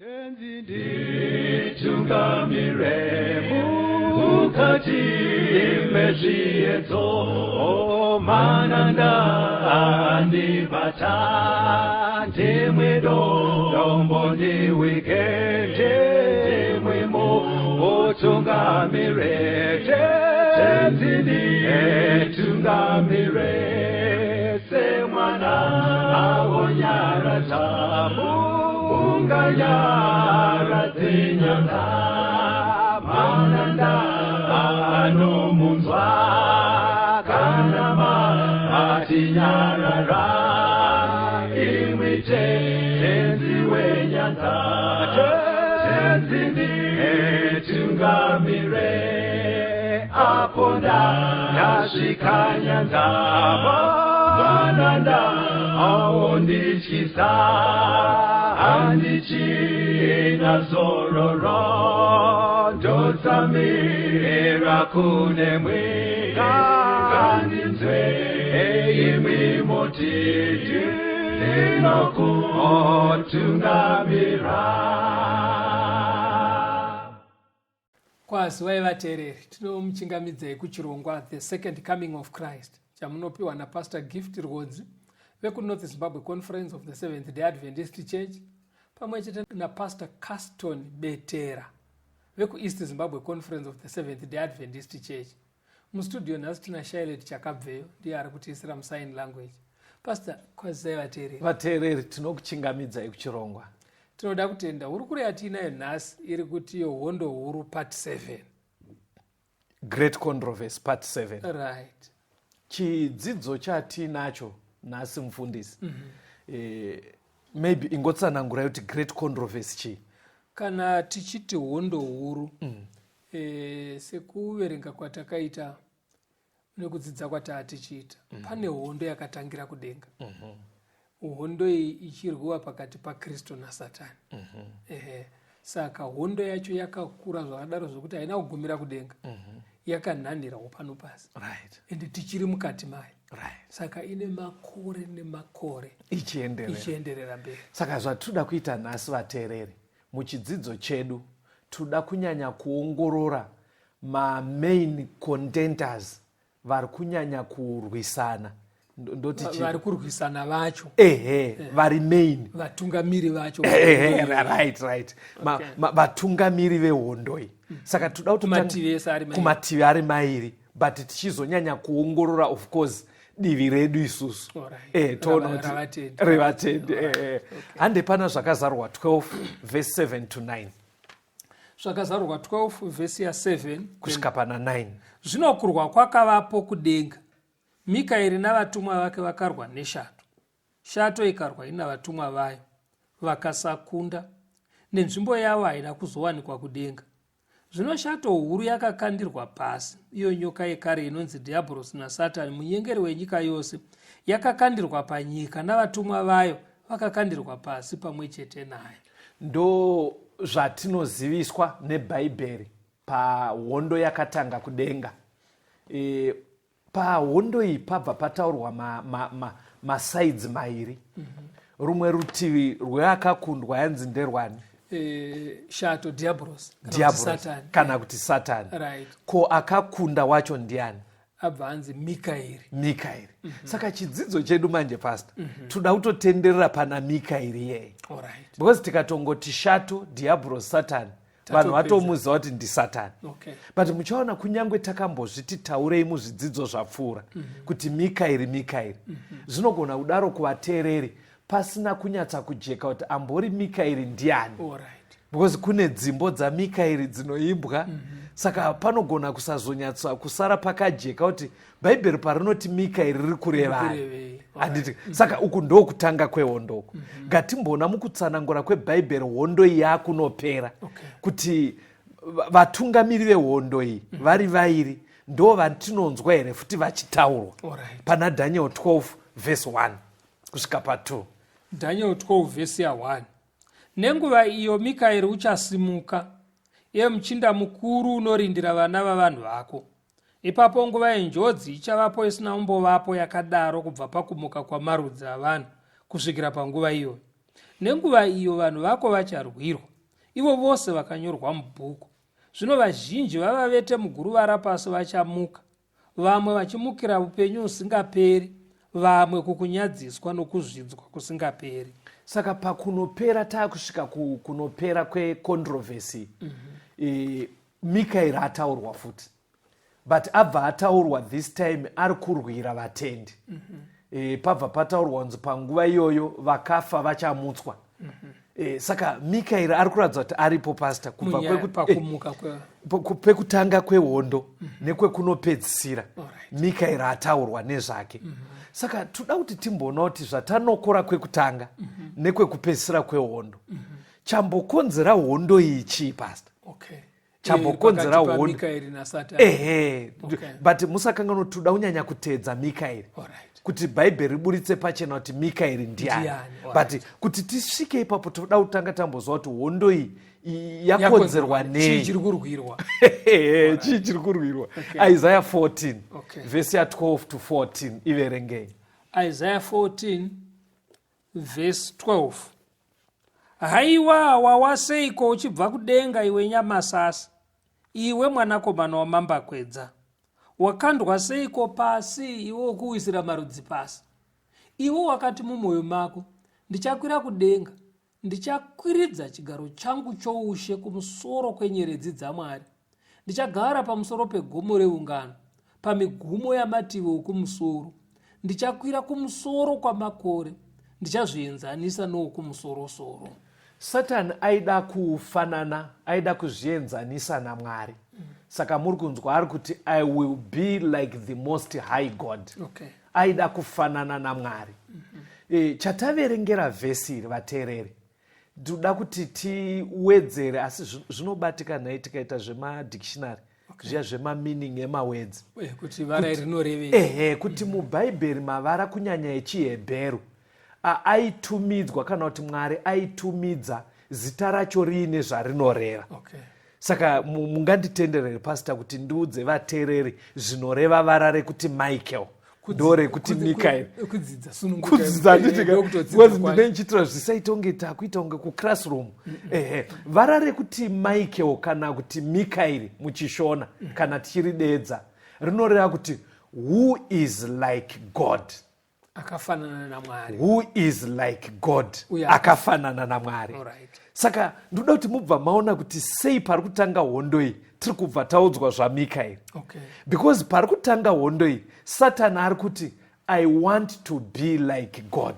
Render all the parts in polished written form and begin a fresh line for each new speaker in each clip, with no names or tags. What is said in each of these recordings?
Tenzi nditungamire mukati mezviedzo, mananda andibata, ndimwe dombo ndiwike, ndimwe mutungamire. Tenzi nditungamire semwana awonyaradza unganyaradze nyanga, mananda anomunzwa kana matinyarara, imwi Tenzi wenyanza. Tenzi nditungamire apo ndasvika nyanza, mananda aondityisa, handichina zororo, ndotsamira kunemwi, ngandinzwe imwi moti ndinokutungamira.
Kwaziwai vateereri, tinomuchingamidzai kuchirongwa The Second Coming of Christ chamunopiwa naPastor Gift Rwodzi vekuNorth Zimbabwe Conference of the Seventh Day Adventist Church pamwe chete naPastor Caston Betera vekuEast Zimbabwe Conference of the Seventh Day Adventist Church. Mustudio nhasi tina Shailet Chakabveyo, ndiye ari kutiisira musign language. Pastor, kwazisai vateereri.
Vateereri, tinokuchingamidzai kuchirongwa.
Tinoda kutenda hurukuro yatiinayo nhasi iri kuti Hondo Huru Part 7.
Great Controversy Part 7.
Right.
Chidzidzo chatiinacho nhasi, mufundisi, maybe ingotsanangurai kuti Great Controversy chii?
Kana tichiti hondo huru, sekuverenga kwatakaita nekudzidza kwataa tichiita, pane hondo yakatangira kudenga. Hondo iyi ichirwiwa pakati paKristu naSatani. Ehe. Saka hondo yacho yakakura zvakadaro zvokuti haina kugumira kudenga, yakanhanhirawo pano pasi, ende tichiri mukati mayo. Saka ine makore nemakore
ichienderera,
ichienderera mberi.
Saka zvatinoda kuita nhasi, vateereri, muchidzidzo chedu toda kunyanya kuongorora mamain contenders vari kunyanya kurwisana. Ndoti chii?
Vari kurwisana vacho.
Ehe, vari main.
Vatungamiri vacho.
Ehe, right, vatungamiri vehondo iyi. Saka toda kuti
kumativi ese ari mairi.
Kumativi ari mairi, but tichizonyanya kuongorora, of course, divi redu isusu. Toona kuti
Ravatendi.
Revatendi. Hande pana Zvakazarurwa 12 verse 7 to 9.
Zvakazarurwa 12 vhesi ya7
kusvika pana 9.
Zvino kurwa kwakavapo kudenga. Mikaeri navatumwa vake vakarwa neshato. Shato ikarwa ina vatumwa vayo, vakasakunda, nenzvimbo yavo haina kuzowanikwa kudenga. Zvino shato huru yakakandirwa pasi, iyo nyoka yekare inonzi Dhiabhorosi naSatani, munyengeri wenyika yose, yakakandirwa panyika, navatumwa vayo vakakandirwa pasi pamwe chete nayo.
Ndo zvatinoziviswa neBhaibheri pahondo yakatanga kudenga. Pahondo iyi pabva pataurwa masides mairi. Rumwe rutivi rweakakundwa yanzi nderwani?
Shato, Diablos, kana kuti
Diablos,
Satani.
Kana kuti Satani. Ko akakunda wacho ndiani?
Abva anzi Mikaeri.
Mikaeri. Saka chidzidzo chedu manje, Pastor, toda kutotenderera pana Mikaeri iyeye, because tikatongoti shato, Diablos, Satani, vanhu
Tatopedza.
Vatomuziva kuti ndisatani. But muchaona kunyange takambozviti taurei muzvidzidzo zvapfuura kuti Mikaeri, Mikaeri, zvinogona kudaro kuvateereri pasina kunyatsa kujeka kuti ambori Mikaeri ndiani, because kune dzimbo dzaMikaeri dzinoimbwa. Saka panogona kusazonyatsa kusara pakajeka kuti Bhaibheri parinoti Mikaeri riri kurevani.
Kurevei.
Handiti? Saka uku ndokutanga kwehondo uku. Ngatimboona mukutsanangura kwebhaibheri hondo iyi yakunopera, kuti vatungamiri vehondo iyi vari vairi ndo vatinonzwa here futi vachitaurwa pana Daniel 12 verse 1 kusvika pa2.
Daniel 12 vhesi ya1: Nenguva iyo Mikaeri uchasimuka, iye muchinda mukuru unorindira vana vavanhu vako. Ipapo nguva yenjodzi ichavapo isina kumbovapo yakadaro kubva pakumuka kwamarudzi avanhu kusvikira panguva iyoyo. Nenguva iyo vanhu vako vacharwirwa, ivo vose vakanyorwa mubhuku. Zvino vazhinji vavavete muguruva rapasi vachamuka, vamwe vachimukira upenyu husingaperi, vamwe kukunyadziswa nokuzvidzwa kusingaperi.
Saka pakunopera taakusvika kunopera kwecontroversy, Mikaeri ataurwa futi, but abva ataurwa this time ari kurwira vatendi. Pabva pataurwa kunzi panguva iyoyo vakafa vachamutswa. Saka Mikaeri ari kuratidza kuti aripo, pastor, kubva
Pakumuka
pekutanga kwehondo nekwekunopedzisira. Mikaeri ataurwa nezvake. Saka toda kuti timboona kuti zvatanokora kwekutanga nekwekupedzisira kwehondo, chambokonzera hondo iyi chii, pastor? Chambokonzera
Pakati
hondo
paMikaeri naSatani.
Ehe. But musakanganwa, toda kunyanya kuteedza Mikaeri, kuti Bhaibheri riburitse pachena kuti Mikaeri ndiani.
Ndiani,
But kuti tisvike ipapo, toda kutanga tamboziva kuti hondo iyi yakonzerwa
Chii
nei?
chiri kurwirwa?
Chii chiri kurwirwa? Isaiah 14, vhesi ya12 to 14, iverengei.
Isaiah 14 vhesi 12. Haiwa, wawaseiko uchibva kudenga, iwe nyamasasi, iwe mwanakomana wamambakwedza! Wakandwa seiko pasi, iwe wokuwisira marudzi pasi! Iwe wakati mumwoyo mako, "Ndichakwira kudenga, ndichakwiridza chigaro changu choushe kumusoro kwenyeredzi dzaMwari. Ndichagara pamusoro pegomo reungano, pamigumo yamativi okumusoro. Ndichakwira kumusoro kwamakore, ndichazvienzanisa noWokumusorosoro."
Satani aida kufanana, aida kuzvienzanisa naMwari. Saka muri kunzwa ari kuti, "I will be like the Most High God." Aida kufanana naMwari. Chataverengera vhesi iri, vateereri, ndoda kuti tiwedzere, asi zvinobatika nhai tikaita zvemadictionary zviya zvemameaning emawords?
Kuti vara iri rinorevei?
Ehe, kuti muBhaibheri mavara, kunyanya echiHebheru, aitumidzwa kana kuti Mwari aitumidza zita racho riine zvarinoreva. Saka munganditenderere, pastor, kuti ndiudze vateereri zvinoreva vara rekuti Michael, ndo rekuti Mikael?
Kudzidza, sununguka.
Kudzidza, handitika?
Ndokutodzidza
Because
kwacho.
ndine nchiitira zvisaita kunge takuita kunge kuclassroom. Ehe, vara rekuti Michael kana kuti Mikaeri muchiShona, kana tichiridedza, rinoreva kuti "who is like God".
Akafanana naMwari.
Who is like God.
Uye
Akafanana naMwari. Saka ndoda kuti mubva maona kuti sei pari kutanga hondo iyi tiri kubva taudzwa zvaMikaeri, because pari kutanga hondo iyi Satani ari kuti, "I want to be like God."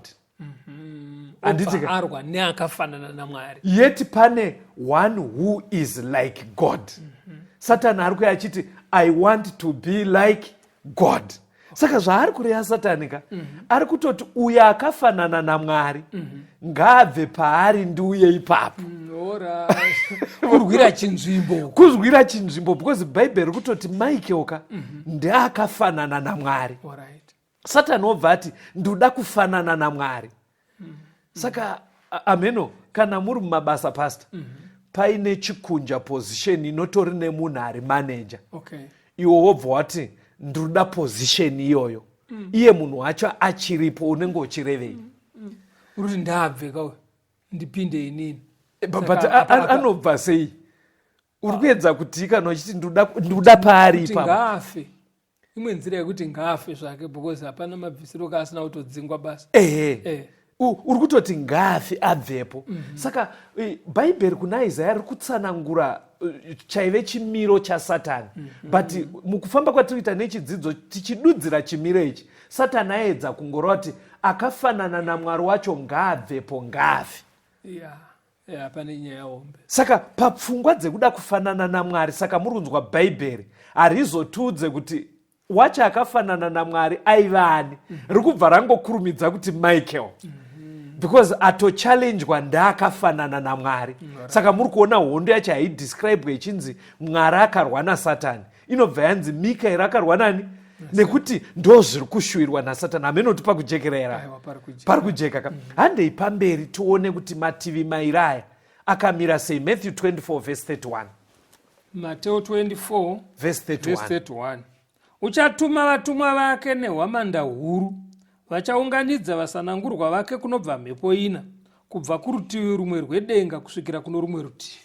Handiti
Obva arwa neakafanana naMwari.
Yet pane one who is like God. Satani ari kuya achiti, "I want to be like God." Saka zvaari kureva Satani ka, ari kutoti uyo akafanana naMwari ngaabve paari, ndiuye ipapo.
Alright. Kurwira chinzvimbo.
Kuzwira chinzvimbo, because Bhaibheri riri kutoti Michael ka ndeakafanana naMwari. Satani obva ati, "Ndoda kufanana naMwari." Saka ameno kana muri mumabasa, pastor, paine chikunja position inotori nemunhu ari manager, iwe wobva wati, "Ndoda position iyoyo," iye munhu wacho achiripo, unenge uchirevei?
Uri kuti ndabve kauyu, ndipinde inini.
But
Saka
anobva sei? Uri kuedza kuti kana uchiti ndoda paari
Kuti
ipapo.
ngaafe. Imwe nzira yekuti ngaafe zvake, because hapana mabvisiro kaasina kutodzingwa basa.
Ehe. Uri kutoti ngaafe, abvepo. Saka Bhaibheri kuna Isaya riri kutsanangura chaive chimiro chaSatani, but mukufamba kwatiri kuita nechidzidzo tichidudzira chimiro ichi, Satani aedza kungoreva kuti akafanana naMwari wacho ngaabvepo, ngaafe.
Ya, pane nyaya hombe.
Saka papfungwa dzekuda kufanana naMwari, saka muri kunzwa Bhaibheri harizotiudze kuti wacho akafanana naMwari aiva ani. Riri kubva rangokurumidza kuti Michael, because atochallenjwa ndaakafanana naMwari. Saka muri kuona hondo yacho haidescribwe ichinzi Mwari akarwa naSatani, inobva yanzi Mikaeri akarwa nani, nekuti ndo zviri kushuwirwa naSatani. Hamenoti pakujekera here?
Aiwa, pari kujeka.
Pari kujeka ka. Handei pamberi tione kuti mativi mairi aya akamira sei. Matthew 24 verse 31.
Mateo 24
verse
verse
31.
31. Uchatuma vatumwa vake nehwamanda huru, vachaunganidza vasanangurwa vake kunobva mhepo ina, Kubva kurutivi rumwe rwedenga kusvikira kuno rumwe rutivi.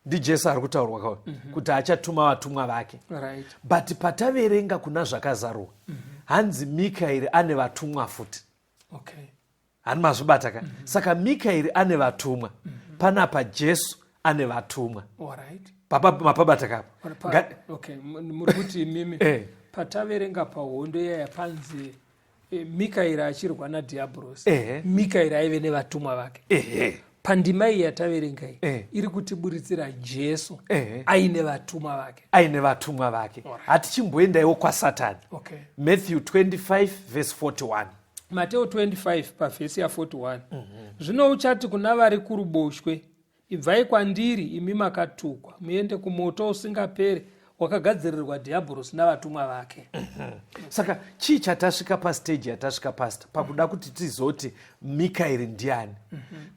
Ndijesu ari kutaurwa kawa kuti achatuma vatumwa vake. But pataverenga kuna Zvakazarurwa, hanzi Mikaeri ane vatumwa futi. Hani mazvibata ka? Saka Mikaeri ane vatumwa. Panapa Jesu ane vatumwa. Mapabata kapo?
Okay, muri kuti imimi pataverenga pahondo iyaya panzi Mikaeri achirwa nadhiabhorosi, Mikaeri aive nevatumwa vake. Pandima iyi yataverenga iyi iri kutiburitsira Jesu aine vatumwa vake.
Aine vatumwa vake. Hatichimboendaiwo kwaSatani. Matthew 25 verse 41.
Mateo 25 pavhesi ya41. Zvino uchati kuna vari kuruboshwe, "Ibvai kwandiri, imi makatukwa, muende kumoto usingaperi wakagadzirirwa dhiabhorosi navatumwa vake."
Saka chii chatasvika pastage yatasvika, pastor, pakuda kuti tizoti Mikaeri ndiani?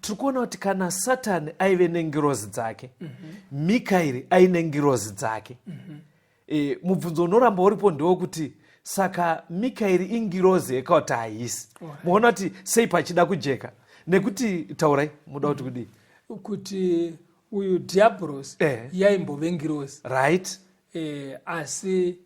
Tiri kuona kuti kana Satani aive nengirozi dzake, Mikaeri aine ngirozi dzake. Mubvunzo unoramba uripo ndewekuti, saka Mikaeri ingirozi yekakuti haisi? Muona kuti sei pachida kujeka? Nekuti taurai, muda kuti kudii?
Kuti uyu dhiabhorosi yaimbove ngirozi. Asi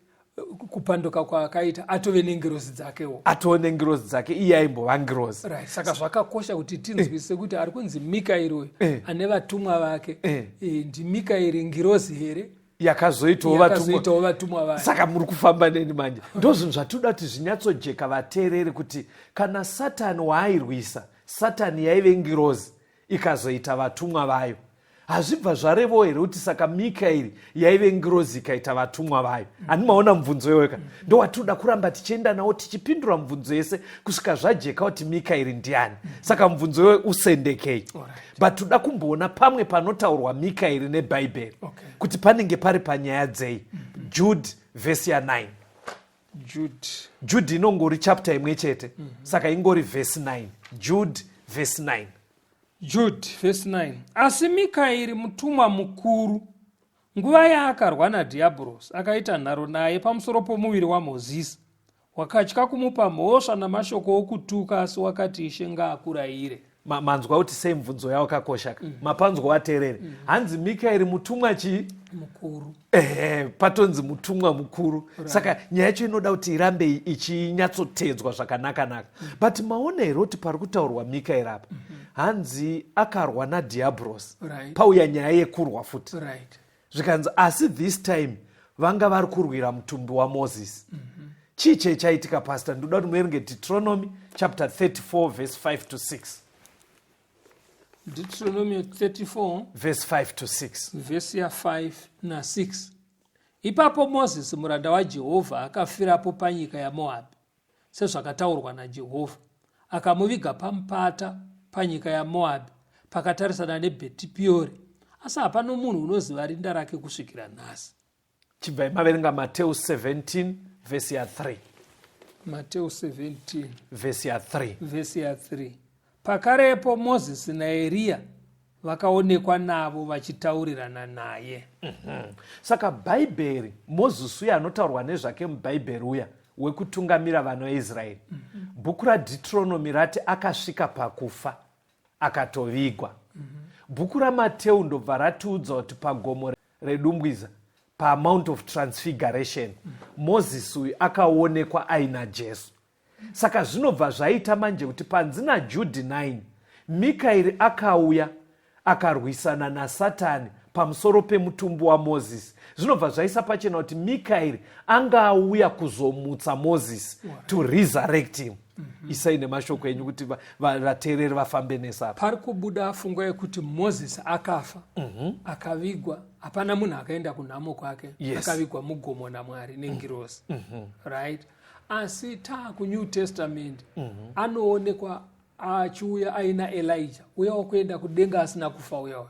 kupanduka kwaakaita, atove nengirozi dzakewo.
Atove nengirozi dzake, iye aimbova ngirozi.
Right. Saka zvakakosha kuti tinzwise kuti ari kunzi Mikaeri uyu ane vatumwa vake, ndiMikaeri ngirozi here
yakazoitawo vatumwa?
Yakazoitawo vatumwa vake?
Saka muri kufamba neni manje. Ndo zvinhu zvatinoda kuti zvinyatsojeka vateereri, kuti kana Satani waairwisa, Satani yaive ngirozi ikazoita vatumwa vayo, hazvibva zvarevo here kuti saka Mikaeri yaive ngirozi ikaita vatumwa vayo? Handi maona mubvunzo iwoyo? Ndo watinoda kuramba tichienda nawo, tichipindura mubvunzo yese kusvika zvajeka kuti Mikaeri ndiani. Saka mubvunzo iwoyo usendekei. But toda kumboona pamwe panotaurwa Mikaeri neBhaibheri kuti panenge pari panyaya dzei. Jude vhesi ya9.
Jude.
Jude inongori chapter imwe chete, saka ingori vhesi 9. Jude vhesi 9.
Jude vhesi 9: Asi Mikaeri mutumwa mukuru, nguva yaakarwa nadhiabhorosi, akaita nharo naye pamusoro pomuviri waMozisi, wakatya kumupa mhosva namashoko okutuka, asi wakati, "Ishe ngaakurayire."
Manzwa kuti sei mubvunzo yawo kakosha ka? Mapanzwa, wateerere? Hanzi Mikaeri mutumwa chii?
Mukuru.
Ehe, patonzi mutumwa mukuru. Saka nyaya yacho inoda kuti irambe ichinyatsotedzwa zvakanaka-naka. But maona here kuti pari kutaurwa Mikaeri apa, hanzi akarwa nadhiabhorosi? Pauya nyaya yekurwa futi. Zvikanzi asi this time vanga vari kurwira mutumbi waMozisi. Chii chei chaitika, pastor? Ndoda kuti muverenge Deuteronomy chapter 34 verse 5 to 6.
Deuteronomy 34
verse 5 to 6.
Vhesi ya5 na6. Ipapo Mozisi muranda waJehovha akafirapo panyika yaMoabhi, sezvakataurwa naJehovha. Akamuviga pamupata panyika yaMoabhi, pakatarisana neBhetipiyori, asi hapano munhu unoziva rinda rake kusvikira nhasi.
Chibvai maverenga Mateu 17 vhesi ya3.
Mateu 17
vhesi ya3.
Vhesi ya3. Pakarepo Mozisi naEriya vakaonekwa navo vachitaurirana naye.
Saka Bhaibheri, Mozisi uya anotaurwa nezvake muBhaibheri, uya wekutungamira vana veIsraeri, bhuku raDeuteronomy rati akasvika pakufa akatovigwa. Bhuku raMateu ndobva ratiudza kuti pagomo reDumbwiza, paMount of Transfiguration, Mozisi uyu akaonekwa aina Jesu. Saka zvinobva zvaita manje kuti panzi naJudhi 9, Mikaeri akauya akarwisana naSatani pamusoro pemutumbi waMozisi, zvinobva zvaisa pachena kuti Mikaeri anga auya kuzomutsa Mozisi, to resurrect him. Isai nemashoko enyu kuti vateereri vafambe nesapa.
Pari kubuda pfungwa yekuti Mozisi akafa, akavigwa, hapana munhu akaenda kunhamo kwake. Akavigwa mugomo naMwari nengirozi, right? Asi taakuNew Testament, anoonekwa achiuya aina Elijah uya wakuenda kudenga asina kufa uya,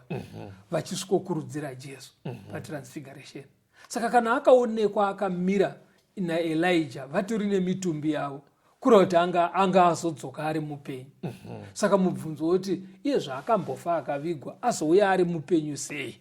vachisvikokurudzira Jesu paTransfiguration. Saka kana akaonekwa akamira naElijah, vatori nemitumbi yavo. Kureva kuti anga, anga azodzoka ari mupenyu. Saka mubvunzo woti iye zvaakambofa akavigwa azouya ari mupenyu sei?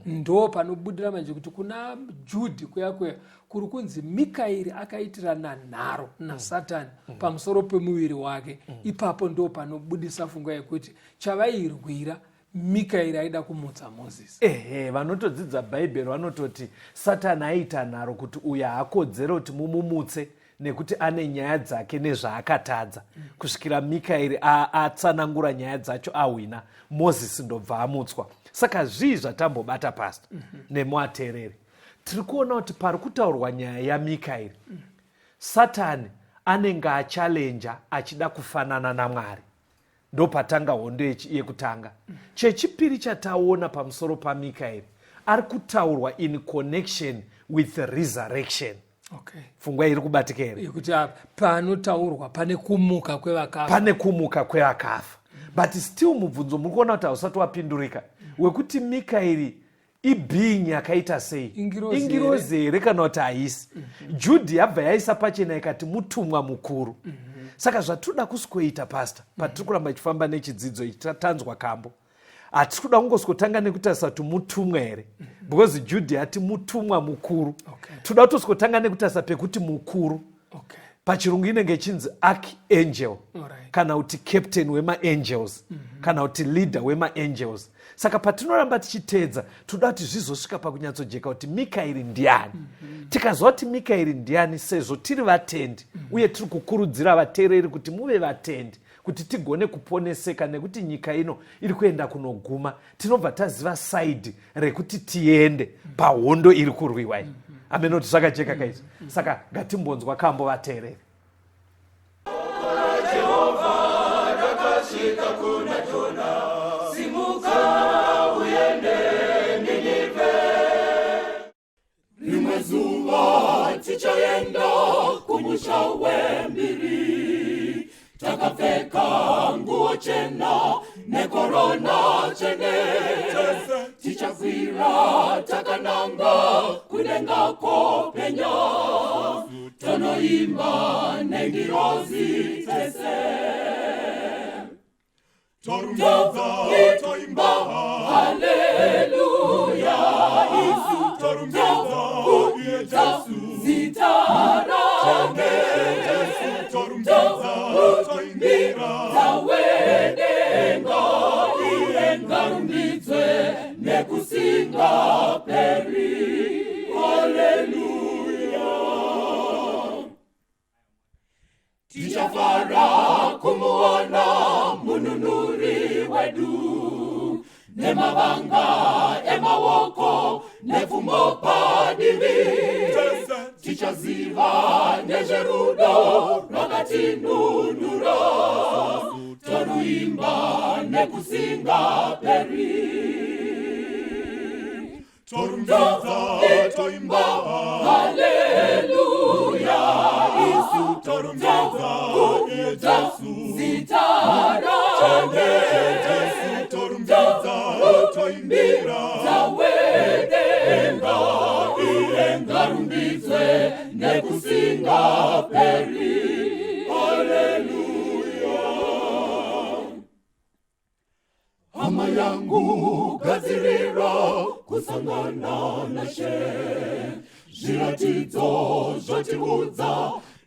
Ndo panobudira manje kuti kuna Judhi kuya kuya kuri kunzi Mikaeri akaitirana nharo naSatani pamusoro pemuviri wake. Ipapo ndo panobudisa pfungwa yekuti chavairwira Mikaeri aida kumutsa Mozisi.
Ehe, vanotodzidza Bhaibheri vanototi Satani aiita nharo kuti uyu haakodzere kuti mumumutse nekuti ane nyaya dzake nezvaakatadza kusvikira Mikaeri atsanangura nyaya dzacho ahwina, Mozisi ndobva amutswa. Saka zvii zvatambobata pasta nemuateereri? Tiri kuona kuti pari kutaurwa nyaya yaMikaeri, Satani anenge achalenja achida kufanana naMwari. Ndopatanga hondo yekutanga. Chechipiri chataona pamusoro paMikaeri, ari kutaurwa in connection with resurrection.
Okay.
Pfungwa iri kubatika here?
Yekuti panotaurwa pane kumuka kwevakafa.
Pane kumuka kwevakafa. But still mubvunzo muri kuona kuti hausati wapindurika wekuti Mikaeri ibeing yakaita sei? Ingirozi here kana kuti haisi? Judhi yabva yaisa pachena ikati mutumwa mukuru. Saka zvatinoda kusikoita pastor, patiri kuramba ichifamba nechidzidzo ichi, tanzwa kambo, hatisi kuda kungosvikotanga nekutarisa kuti mutumwa here, because Judhi yati mutumwa mukuru. Toda kutosvikotanga nekutarisa pekuti mukuru. Pachirungu inenge ichinzi archangel, kana kuti captain wemaangels, kana kuti leader wemaangels. Saka patinoramba tichiteedza, toda kuti zvizosvika pakunyatsojeka kuti Mikaeri ndiani. Tikaziva kuti Mikaeri ndiani, sezvo tiri vatendi, uye tiri kukurudzira vateereri kuti muve vatendi kuti tigone kuponeseka, nekuti nyika ino iri kuenda kunoguma, tinobva taziva saidi rekuti tiende pahondo iri kurwiwa iyi. Amenoti zvakajeka kaizvi. Saka ngatimbonzwa kambo vateereri.
Rimwe zuva tichaenda kumusha wembiri, takapfeka nguo chena nekorona chene, tichakwira takananga kudenga kopenya, tonoimba nengirozi tese. Torumbidza toimba haleluya, isu torumbidza iye Jesu, zita rake Jesu, torumbidza toimbira wedenga, iye ngarumbidzwe nekusingaperi. Haleluya. Tichafara kumuona mununuri wedu, nemavanga emaoko nepfumo padivi, tichaziva nezverudo rwakatinunura, toruimba nekusingaperi. Torumbidza toimba haleluya, isu torumbidza iye Jesu, zita rake Jesu, torumbidza toimbira wedenga, iye ngarumbidzwe nekusingaperi. Haleluya. Hama yangu, gadzirira kusangana nashe, zviratidzo zvotiudza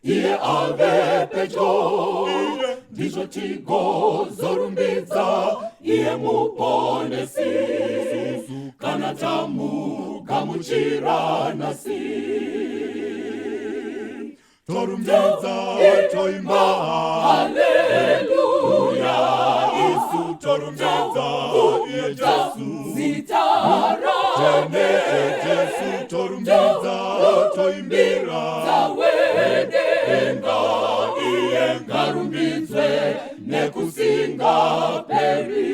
iye ave pedyo, ndizvo tigozorumbidza iye muponesi kana tamugamuchira nhasi. Torumbidza toimba haleluya, isu torumbidza iye Jesu, zita rake Jesu, torumbidza toimbira wedenga, iye ngarumbidzwe nekusingaperi.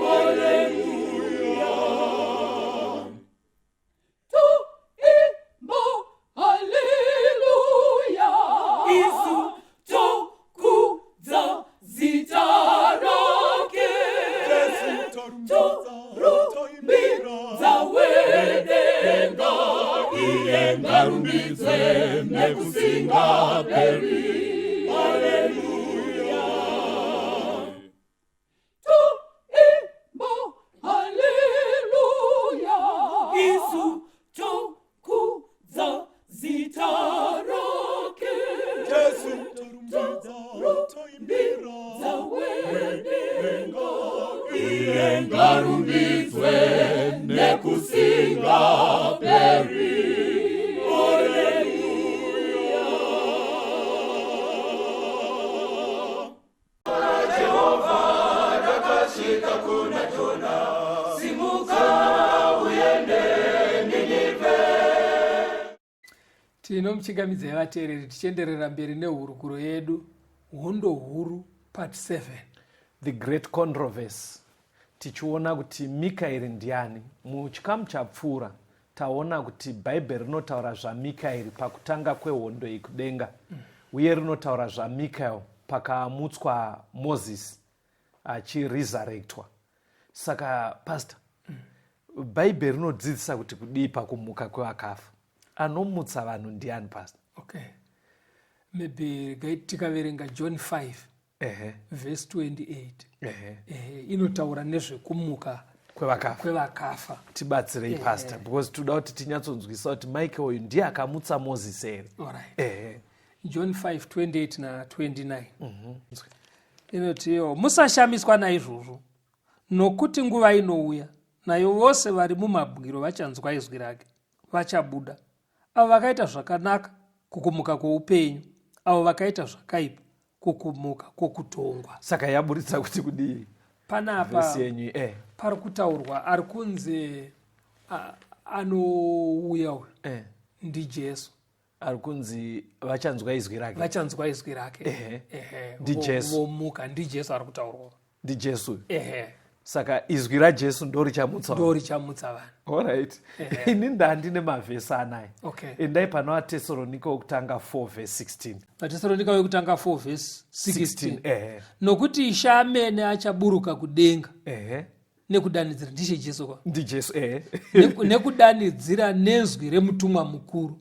Haleluya. Toimba haleluya, isu tokudza zita rake, torumbidza wedenga, iye ngarumbidzwe nekusingaperi.
Tinomuchingamidzai vateereri tichienderera mberi nehurukuro yedu Hondo Huru Part 7.
The Great Controversy tichiona kuti Mikaeri ndiani. Muchikamu chapfuura taona kuti Bhaibheri rinotaura zvaMikaeri pakutanga kwehondo iyi kudenga uye rinotaura zvaMikael pakamutswa Mozisi achiresurrectwa. Saka pastor, Bhaibheri rinodzidzisa kuti kudii pakumuka kwevakafa? Anomutsa vanhu ndiani pastor?
Okay, maybe regai tikaverenga John 5 verse 28. Ehe, inotaura nezvekumuka
kwevakafa.
Kwevakafa.
Tibatsirei pastor, because toda kuti tinyatsonzwisa kuti Michael uyu ndiye akamutsa Moses here.
Alright. John 5 28 na 29 inotiyo, musashamiswa naizvozvo, nokuti nguva inouya nayo vose vari mumabwiro vachanzwa izwi rake, vachabuda, avo vakaita zvakanaka kukumuka kwoupenyu, avo vakaita zvakaipa kukumuka kwokutongwa.
Saka yaburitsa kuti kudii
Panapa
vhesi yenyu?
Pari kutaurwa ari kunzi anouya uyu ndiJesu.
Ari kunzi vachanzwa izwi rake.
Vachanzwa izwi rake.
NdiJesu.
Vomuka, ndiJesu ari kutaurwa.
NdiJesu.
Ehe.
Saka izwi raJesu ndo richamutsa
ndo richamutsa vanhu.
Alright. Ini ndandine mavhesi anaya. Endai pana vaTesalonika wekutanga 4 verse 16.
VaTesalonika wekutanga 4 verse 16.
16, ehe.
Nokuti Ishe amene achaburuka kudenga nekudanidzira, ndishe Jesu kwa?
NdiJesu, ehe.
Nekudanidzira nezwi remutumwa mukuru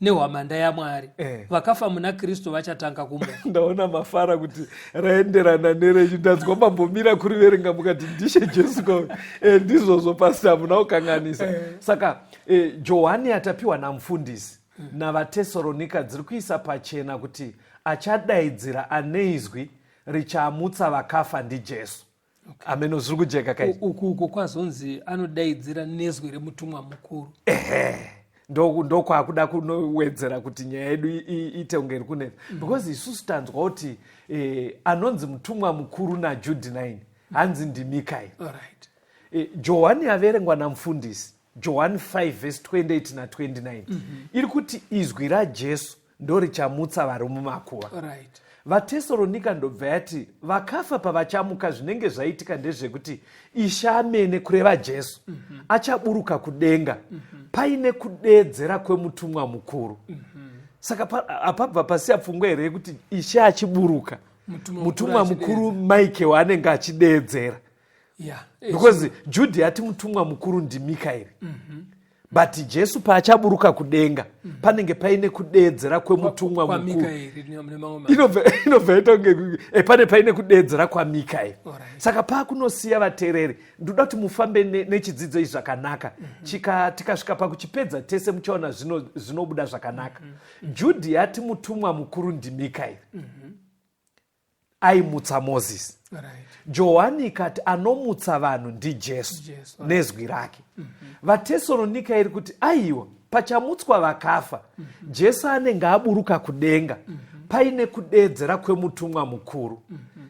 nehwamanda yaMwari. Vakafa muna Kristu vachatanga kumuka.
Ndaona mafara kuti raenderana nerenyu, ndanzwa mambomira kuriverenga mukati ndishe Jesu kwa. Ndizvozvo pastor, hamuna kukanganisa. Saka Johani atapiwa namufundisi navaTesalonika dziri kuisa pachena kuti achadaidzira ane izwi richamutsa vakafa ndiJesu. Ameno, zviri kujeka kai?
Uku kwazonzi anodaidzira nezwi remutumwa mukuru.
Ehe, ndokwakuda kunowedzera kuti nyaya yedu iite kunge iri kunetsa, because isusu tanzwa kuti anonzi mutumwa mukuru naJude 9 hanzi ndiMikaeri. Johani yaverengwa namufundisi, Johani 5 verse 28 na 29, iri kuti izwi raJesu ndo richamutsa vari mumakuva. VaTesalonika ndobva yati vakafa pavachamuka zvinenge zvaitika ndezvekuti Ishe amene, kureva Jesu, achaburuka kudenga paine kudeedzera kwemutumwa mukuru. Saka apabva pasiya pfungwa here yekuti Ishe achiburuka, mutumwa mukuru Michael anenge achideedzera? Because Jude yati mutumwa mukuru ndiMikaeri, but Jesu paachaburuka kudenga panenge paine kudeedzera kwemutumwa mukuru.
KwaMikaeri nemamwe
Inobva yaita kunge pane paine kudeedzera kwaMikaeri. Saka paakunosiya vateereri, ndoda kuti mufambe nechidzidzo ichi zvakanaka. Tikasvika pakuchipedza tese muchaona zvinobuda zvakanaka. Jude yati mutumwa mukuru ndiMikaeri, aimutsa Mozisi. Johani ikati anomutsa vanhu ndiJesu nezwi rake. VaTesalonika iri kuti aiwa, pachamutswa vakafa, Jesu anenge aburuka kudenga paine kudeedzera kwemutumwa mukuru.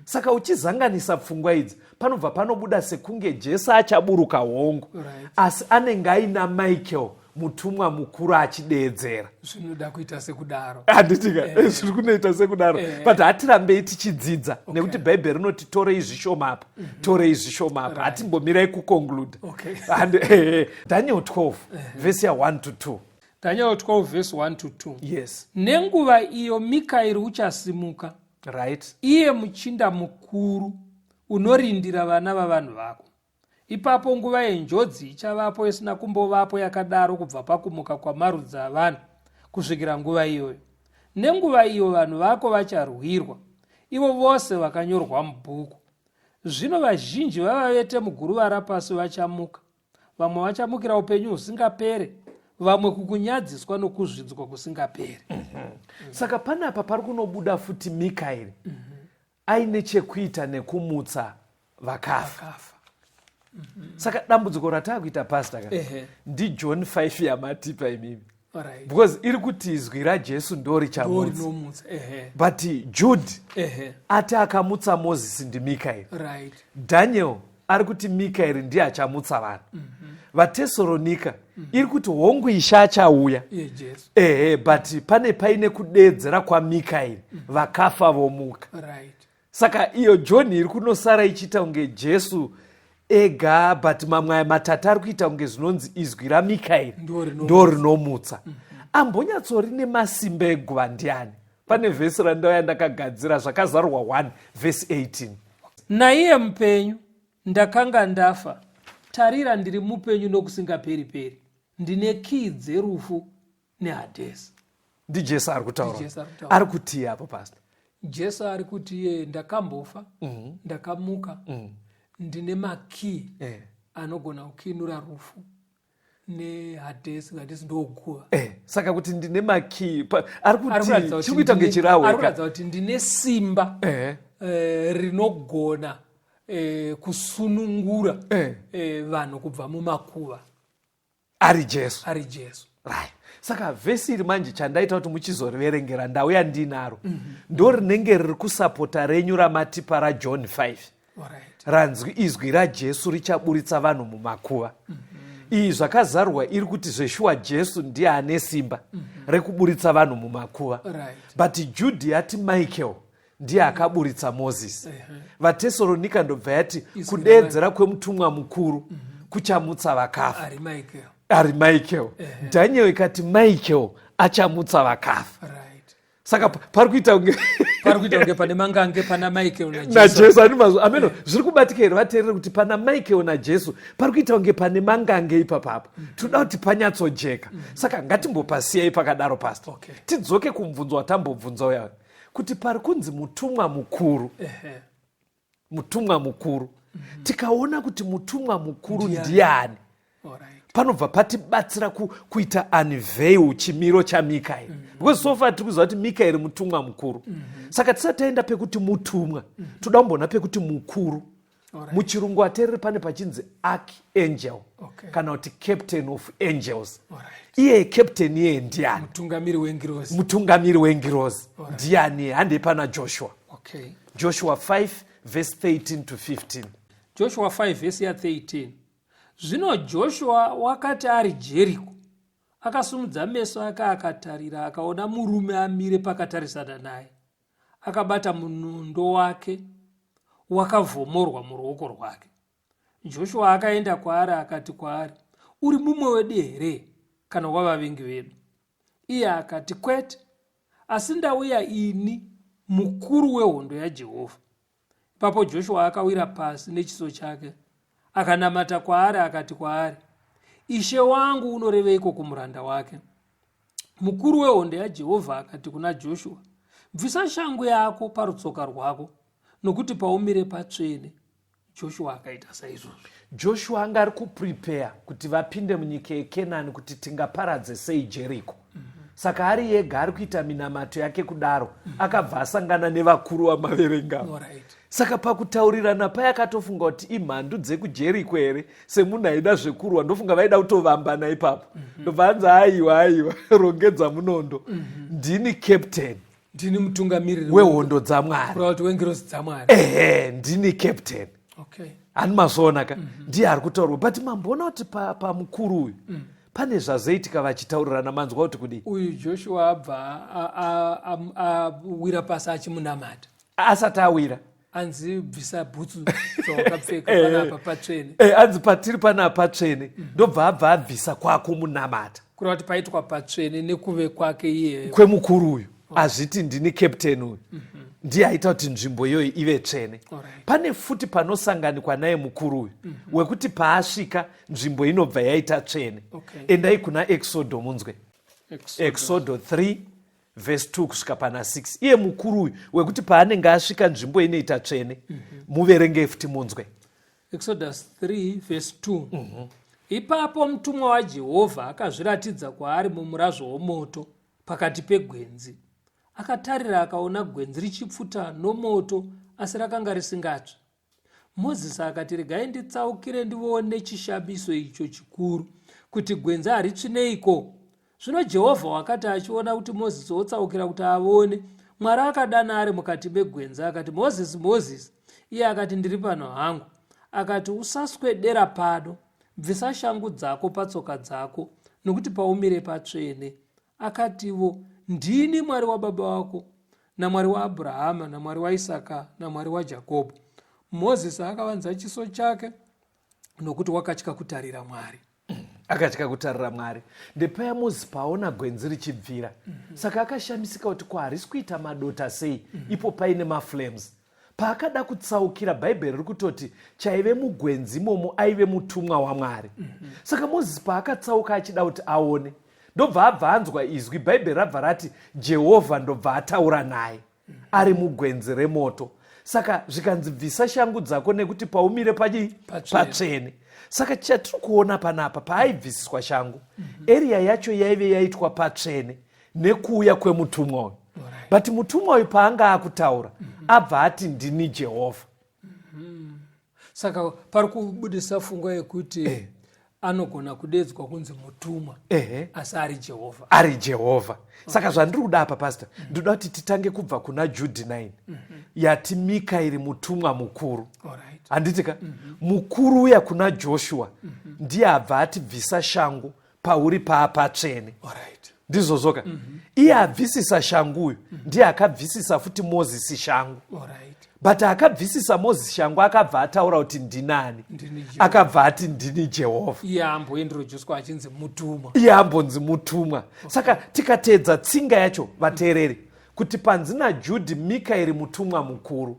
Saka uchizanganisa pfungwa idzi, panobva panobuda sekunge Jesu achaburuka hongu, asi anenge aina Michael mutumwa mukuru achideedzera.
Zvinoda kuita sekudaro.
Handitika zviri kunoita sekudaro, but hatirambei tichidzidza nekuti Bhaibheri rinoti torei zvishoma apa, torei zvishoma apa, hatimbomirai kuconclude. Daniel 12 vhesi ya1 to 2.
Daniel 12 verse 1 to 2.
Yes.
Nenguva iyo Mikaeri uchasimuka, iye muchinda mukuru unorindira vana vavanhu vako. Ipapo nguva yenjodzi ichavapo isina kumbovapo yakadaro kubva pakumuka kwamarudzi avanhu kusvikira nguva iyoyo. Nenguva iyo vanhu vako vacharwirwa, ivo vose vakanyorwa mubhuku. Zvino vazhinji vavavete muguruva rapasi vachamuka, vamwe vachamukira upenyu husingapere, vamwe kukunyadziswa nokuzvidzwa kusingaperi.
Saka panapa pari kunobuda futi Mikaeri aine chekuita nekumutsa vakafa.
Vakafa.
Saka dambudziko rataakuita pastor ka, ndiJohn 5 yamatipa imimi, because iri kuti izwi raJesu ndo richamutsa,
Rinomutsa, ehe.
But Jude ati akamutsa Mozisi ndiMikaeri. Daniel ari kuti Mikaeri ndiye achamutsa vanhu. VaTesalonika. Iri kuti hongu Ishe achauya.
Iye Jesu.
Ehe, but pane paine kudeedzera kwaMikaeri, vakafa vomuka. Saka iyo John iri kunosara ichiita kunge Jesu ega, but mamwe aya matatu ari kuita kunge zvinonzi izwi raMikaeri ndo rinomutsa. Ambonyatsori nemasimba eguva ndiani? Pane vhesi randauya ndakagadzira, Zvakazarurwa 1 vhesi 18.
Naiye mupenyu, ndakanga ndafa, tarira ndiri mupenyu nokusingaperi-peri, ndine kii dzerufu neHadhesi.
NdiJesu ari kutaura. Ari kutii apo, Pastor?
Jesu ari kuti iye ndakambofa, ndakamuka, ndine makii anogona kukinura rufu neHadhesi. Hadhesi ndoguva.
Saka kuti ndine makii, ari kuti chiri kuita kunge chirahwe.
Ari kuratidza kuti ndine simba rinogona kusunungura vanhu kubva mumakuva.
Ari Jesu.
Ari Jesu.
Right. Saka vhesi iri manje chandaita kuti muchizoriverengera ndauya ndinaro, ndo rinenge riri kusapota renyu ramatipa raJohn 5, ranzwi izwi raJesu richaburitsa vanhu mumakuva. Iyi Zvakazarurwa iri kuti zveshuwa Jesu ndiye ane simba rekuburitsa vanhu mumakuva, but Jude yati Michael ndiye akaburitsa Moses. VaTesalonika ndobva yati kudeedzera kwemutumwa mukuru kuchamutsa vakafa.
Ari Michael.
Ari Michael. Daniel ikati Michael achamutsa vakafa. Saka pari kuita kunge
Pari kuita kunge pane mangange pana Michael naJesu.
NaJesu ani mazvo ameno. Zviri kubatika here, vateereri, kuti pana Michael naJesu pari kuita kunge pane mangange ipapapo? Toda kuti panyatsojeka, saka ngatimbopasiyai pakadaro, Pastor. Tidzoke kumubvunzo watambobvunza uya kuti pari kunzi mutumwa mukuru. Mutumwa mukuru, tikaona kuti mutumwa mukuru ndiani, panobva patibatsira kuita unveil chimiro chaMikaeri, because so far tiri kuziva kuti Mikaeri mutumwa mukuru. Saka tisati taenda pekuti mutumwa, toda kumboona pekuti mukuru. Muchirungu, ateereri, pane pachinzi archangel kana kuti captain of angels. Iye captain iye ndiani?
Mutungamiri wengirozi.
Mutungamiri wengirozi ndiani? Handei pana Joshua. Joshua 5 verse 13 to 15.
Joshua 5 vhesi ya13. Zvino Joshua wakati ari Jeriko, akasumudza meso ake akatarira, akaona murume amire pakatarisana naye, akabata munondo wake wakavhomorwa muruoko rwake. Joshua akaenda kwaari akati kwaari, "Uri mumwe wedu here kana wavavengi vedu?" Iye akati, "Kwete, asi ndauya ini mukuru wehondo yaJehovha." Ipapo Joshua akawira pasi nechiso chake, akanamata kwaari, akati kwaari, "Ishe wangu unoreveiko kumuranda wake?" Mukuru wehondo yaJehovha akati kuna Joshua, "Bvisa shangu yako parutsoka rwako, nokuti paumire patsvene." Joshua akaita saizvozvo.
Joshua anga ari kuprepare kuti vapinde munyika yeKenani, kuti tingaparadze sei Jeriko. Saka ari ega ari kuita minamato yake kudaro, akabva asangana nevakuru vamaverengavo. Saka pakutaurirana paya akatofunga kuti imhandu dzekuJeriko here, semunhu aida zvekurwa, ndofunga vaida kutovambana ipapo. Ndobva anzi, "Aiwa, aiwa, rongedza munondo, ndini captain."
Ndini mutungamiriri
wehondo dzaMwari.
Kureva kuti wengirozi dzaMwari.
Ehe, ndini captain. Hani mazoona ka, ndiye ari kutaurwa, but mamboona kuti pamukuru uyu pane zvazoitika vachitaurirana, manzwa kuti kudii?
Uyu Joshua abva awira pasi achimunamata.
Asati awira.
Anzi, "Bvisa bhutsu dzawakapfeka, panapa patsvene."
Anzi patiri panapa patsvene. Ndobva abva abvisa kwakumunamata.
Kureva kuti paitwa patsvene nekuve kwake iye.
Kwemukuru uyu, azviti ndini captain uyu, ndiye aita kuti nzvimbo iyoyo ive tsvene. Pane futi panosanganikwa naye mukuru uyu wekuti paasvika nzvimbo inobva yaita tsvene. Endai kuna Exodo munzwe. Exodo 3 vhesi 2 kusvika pana 6. Iye mukuru uyu wekuti paanenge asvika nzvimbo inoita tsvene, muverengei futi munzwe.
Exodus 3 vhesi 2. Ipapo mutumwa waJehovha akazviratidza kwaari mumurazvo womoto pakati pegwenzi. Akatarira, akaona gwenzi richipfuta nomoto, asi rakanga risingatsvi. Mozisi akati, "Regai nditsaukire ndione chishamiso icho chikuru, kuti gwenzi haritsvi neiko." Zvino Jehovha wakati achiona kuti Mozisi otsaukira kuti avone, Mwari akadana ari mukati megwenzi akati, "Mozisi, Mozisi!" Iye akati, "Ndiri pano hangu." Akati, "Usaswedera pano. Bvisa shangu dzako patsoka dzako, nokuti paumire patsvene. Akativo, Ndini Mwari wababa vako, naMwari waAbhurahama, naMwari waIsaka, naMwari waJakobho. Mozisi akavanza chiso chake, nokuti wakatya kutarira Mwari.
Akatya kutarira Mwari. Ndepaya Mozisi paona gwenzi richibvira. Saka akashamisika kuti ko harisi kuita madota sei ipo paine maflames. Paakada kutsaukira, Bhaibheri riri kutoti chaive mugwenzi imomo aive mutumwa waMwari. Saka Mozisi paakatsauka achida kuti aone, ndobva abva anzwa izwi, Bhaibheri rabva rati Jehovha ndobva ataura naye ari mugwenzi remoto. Saka zvikanzi bvisa shangu dzako nekuti paumire padii? Patsvene. Saka chatiri kuona panapa, paaibvisiswa shangu, area yacho yaive yaitwa patsvene nekuuya kwemutumwa uyu. But mutumwa uyu paanga akutaura, abva ati ndini Jehovha.
Saka pari kubudisa pfungwa yekuti anogona kudedzwa kunzi mutumwa, asi ari Jehovha.
Ari Jehovha. Saka zvandiri kuda apa, Pastor, ndinoda kuti titange kubva kuna Jude 9 yati Mikaeri mutumwa mukuru. Handiti ka? Mukuru uya kuna Joshua ndiye abva ati bvisa shangu pauri paapatsvene. Ndizvozvoka? Iye abvisisa shangu uyu ndiye akabvisisa futi Mozisi shangu. But akabvisisa Mozisi shangu akabva ataura kuti ndinani? Akabva ati ndini Jehovha.
Iye ambointroducwa achinzi mutumwa.
Iye ambonzi mutumwa. Saka tikateedza tsinga yacho, vateereri, kuti panzi naJudhi Mikaeri mutumwa mukuru,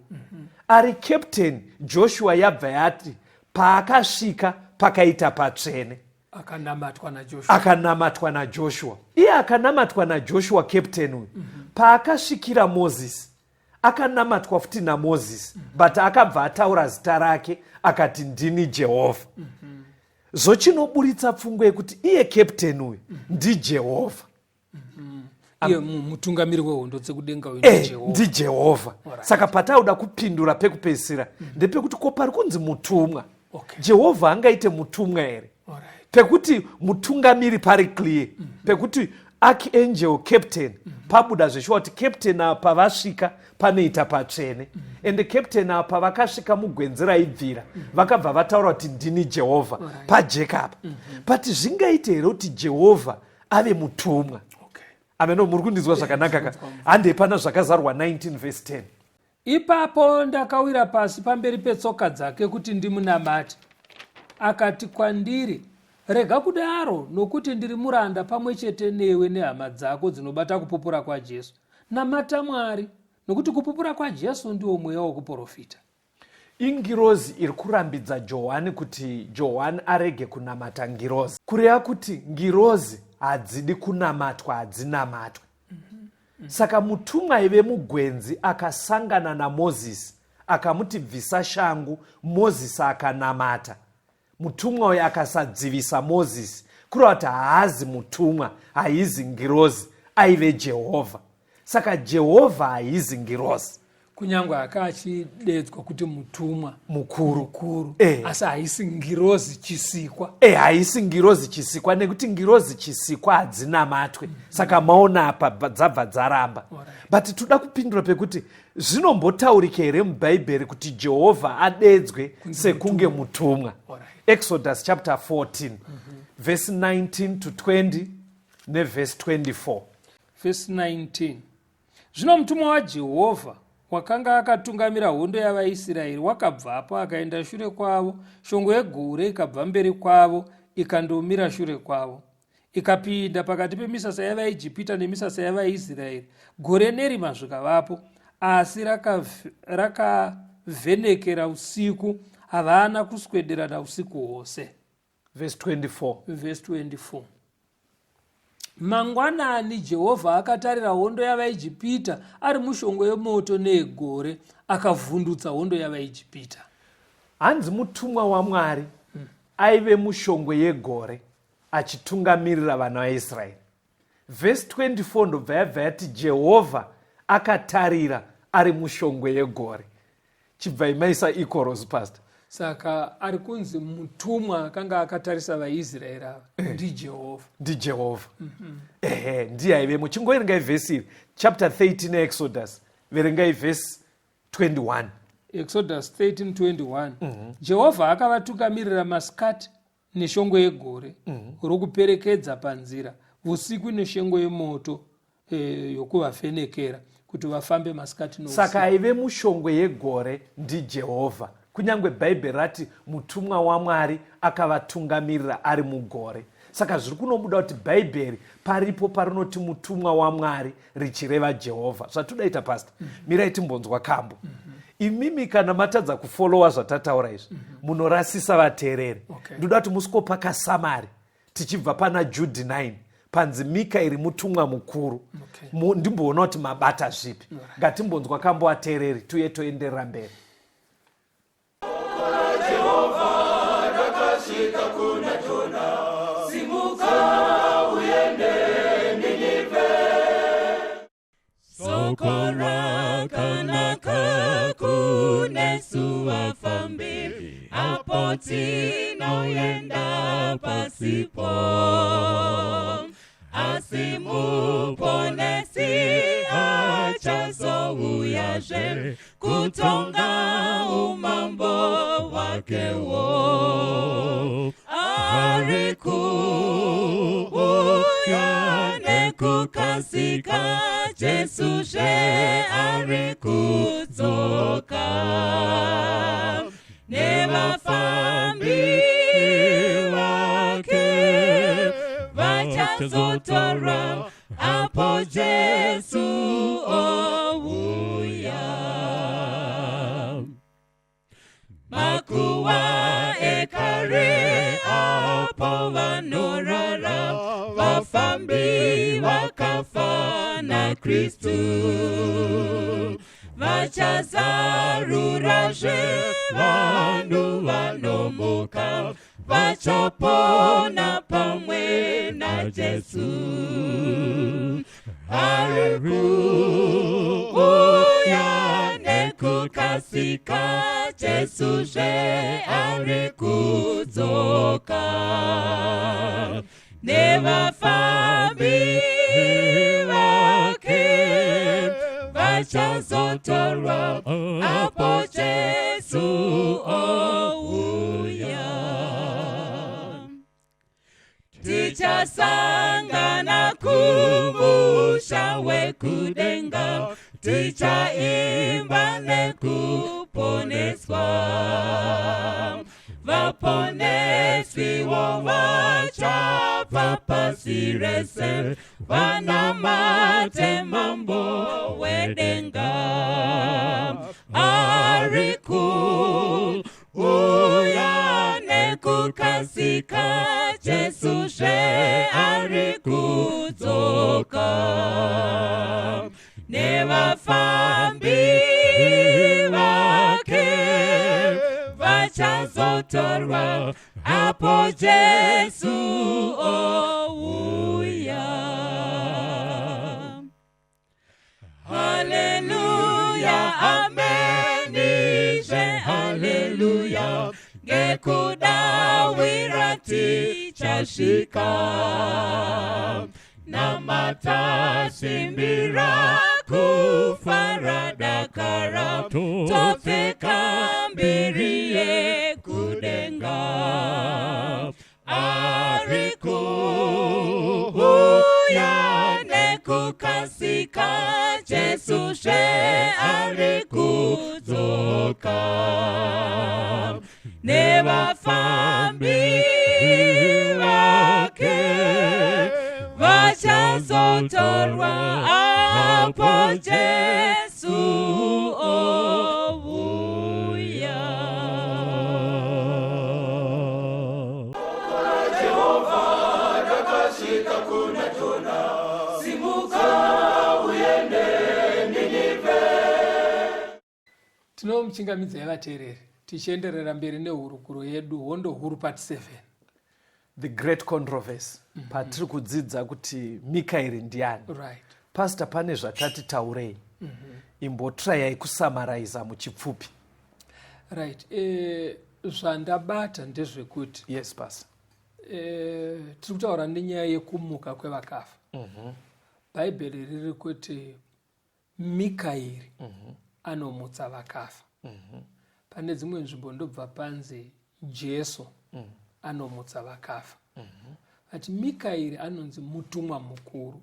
ari captain Joshua yabva yati paakasvika pakaita patsvene.
Akanamatwa naJoshua.
Akanamatwa naJoshua. Iye akanamatwa naJoshua captain uyu. Paakasvikira Mozisi, akanamatwa futi naMozisi, but akabva ataura zita rake akati ndini Jehovha. Zvochinoburitsa pfungwa yekuti iye captain uyu ndiJehovha.
Iye mutungamiri wehondo dzekudenga uyu
ndiJehovha. Saka patauda kupindura pekupedzisira ndepekuti ko pari kunzi mutumwa, Jehovha angaite mutumwa here? Pekuti mutungamiri pari clear, pekuti archangel captain pabuda zveshuwa kuti captain apa vasvika panoita patsvene. Ende captain apa vakasvika mugwenzi raibvira, vakabva vataura kuti ndini Jehovha, pajeka apa. But zvingaite here kuti Jehovha ave mutumwa? Ameno, muri kundinzwa zvakanaka ka? Handei pana Zvakazarwa 19 verse 10.
Ipapo ndakawira pasi pamberi petsoka dzake kuti ndimunamate. Akati kwandiri, Rega kudaro, nokuti ndiri muranda pamwe chete newe nehama dzako dzinobata kupupura kwaJesu. Namata Mwari, nokuti kupupura kwaJesu ndiwo mweya wokuprofita.
Ingirozi iri kurambidza Johani kuti Johani arege kunamata ngirozi. Kureva kuti ngirozi hadzidi kunamatwa, hadzinamatwe. Saka mutumwa aive mugwenzi akasangana naMozisi akamuti bvisa shangu, Mozisi akanamata. Mutumwa uyu akasadzivisa Mozisi, kureva kuti haazi mutumwa, haizi ngirozi, aive Jehovha. Saka Jehovha haizi ngirozi.
Kunyange aka achidedzwa kuti mutumwa
mukuru,
mukuru, asi haisi ngirozi chisikwa.
Haisi ngirozi chisikwa, nekuti ngirozi chisikwa hadzinamatwe. Saka maona apa dzabva dzaramba. But toda kupindura pekuti zvinombotaurika here muBhaibheri kuti Jehovha adedzwe sekunge mutumwa? Exodus chapter 14 verse 19 to 20 nevhesi 24.
Verse 19. Zvino mutumwa waJehovha wakanga akatungamira hondo yavaIsraeri wakabvapo akaenda shure kwavo, shongwe yegore ikabva mberi kwavo ikandomira shure kwavo, ikapinda pakati pemisasa yavaIjipita nemisasa yavaIsraeri, gore nerima zvikavapo, asi rakavhenekera usiku, havana kuswederana usiku hwose.
Verse 24.
Verse 24. Mangwanani Jehovha akatarira hondo yavaIjipita ari mushongwe yemoto neyegore, akavhundutsa hondo yavaIjipita.
Hanzi mutumwa waMwari aive mushongwe yegore achitungamirira vana vaIsraeri. Vhesi 24 ndobva yabva yati Jehovha akatarira ari mushongwe yegore. Chibvai maisa equals, Pastor.
Saka ari kunzi mutumwa akanga akatarisa vaIsraeri ava ndiJehovha.
NdiJehovha. Ehe, ndiye aivemo. Chingoverengai vhesi iri, chapter 13 Exodus, verengai vhesi 21.
Exodus 13:21. Jehovha akavatungamirira masikati Neshongwe yegore rokuperekedza panzira, vusiku neshongwe yemoto yokuvavhenekera kuti vafambe masikati nousiku.
Saka aive mushongwe yegore ndiJehovha. Kunyange Bhaibheri rati mutumwa waMwari akavatungamirira ari mugore. Saka zviri kunobuda kuti Bhaibheri paripo parinoti mutumwa waMwari richireva Jehovha. Zvatodaita pastor. Mirai timbonzwa kambo. Imimi kana matadza kufolowa zvatataura izvi, munorasisa vateereri. Ndoda kuti musikopa kasamari tichibva pana Jude 9 panzi Mikaeri mutumwa mukuru. Ndimboona kuti mabata zvipi. Ngatimbonzwa kambo ateereri tuye toenderera mberi.
Soko rakanaka kunesu vafambi, apo tinoenda pasipo. Asi Muponesi achazouyazve kutonga umambo hwakewo. Ari kuuya nekukasika, Jesu zve ari kudzoka. Nevafambi vake vachazotorwa apo Jesu ouya. Makuva ekare apo vanorara, vafambi vakafa naKristu. Vachazarurazve vanhu vanomuka, vachapona pamwe naJesu. Ari kuuya nekukasika, Jesu zve ari kudzoka. Nevafambi vake vachazotorwa apo Jesu ouya. Tichasangana kumusha wekudenga, tichaimba nekuponeswa. Vaponeswiwo vachabva pasi rese, vanamate Mambo wedenga. Ari kuuya nekukasika, Jesu zve ari kudzoka. Nevafambi vake vachazotorwa apo Jesu ouya. Haleluya, amenizve, haleluya, ngekudawira tichasvika. Namata, simbira, kufara dakara, topfeka mbiri yekudenga. Ari kuuya nekukasika, Jesu zve ari kudzoka. Nevafambi vake vachazotorwa apo Jesu ouya.
Tinomuchingamidzai vateereri tichienderera mberi nehurukuro yedu Hondo Huru Part 7.
The Great Controversy, patiri kudzidza kuti Mikaeri ndiani. Pastor, pane zvatati taurei. Imbotrayai kusamaraiza muchipfupi.
Right. Zvandabata ndezvekuti
Yes, Pastor.
Tiri kutaura nenyaya yekumuka kwevakafa. Bhaibheri riri kuti Mikaeri anomutsa vakafa. Pane dzimwe nzvimbo ndobva panzi Jesu Anomutsa vakafa. But Mikaeri anonzi mutumwa mukuru.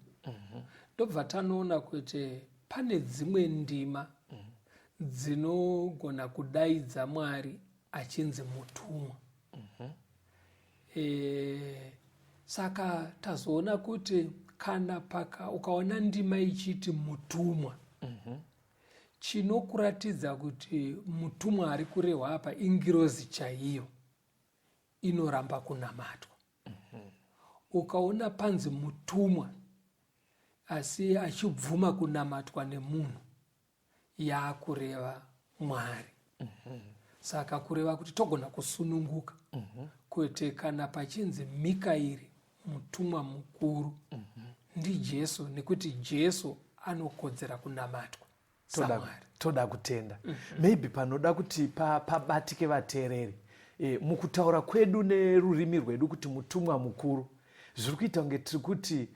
Ndobva tanoona kuti pane dzimwe ndima dzinogona kudaidza Mwari achinzi mutumwa. Saka tazoona kuti kana paka ukaona ndima ichiti mutumwa, chinokuratidza kuti mutumwa ari kurehwa apa ingirozi chaiyo inoramba kunamatwa. Ukaona panzi mutumwa asi achibvuma kunamatwa nemunhu, yaakureva Mwari. Saka kureva kuti togona kusununguka kuti kana pachinzi Mikaeri mutumwa mukuru, ndiJesu, nekuti Jesu anokodzera kunamatwa saMwari.
Toda kutenda. Maybe panoda kuti pabatike vateereri, mukutaura kwedu nerurimi rwedu kuti mutumwa mukuru, zviri kuita kunge tiri kuti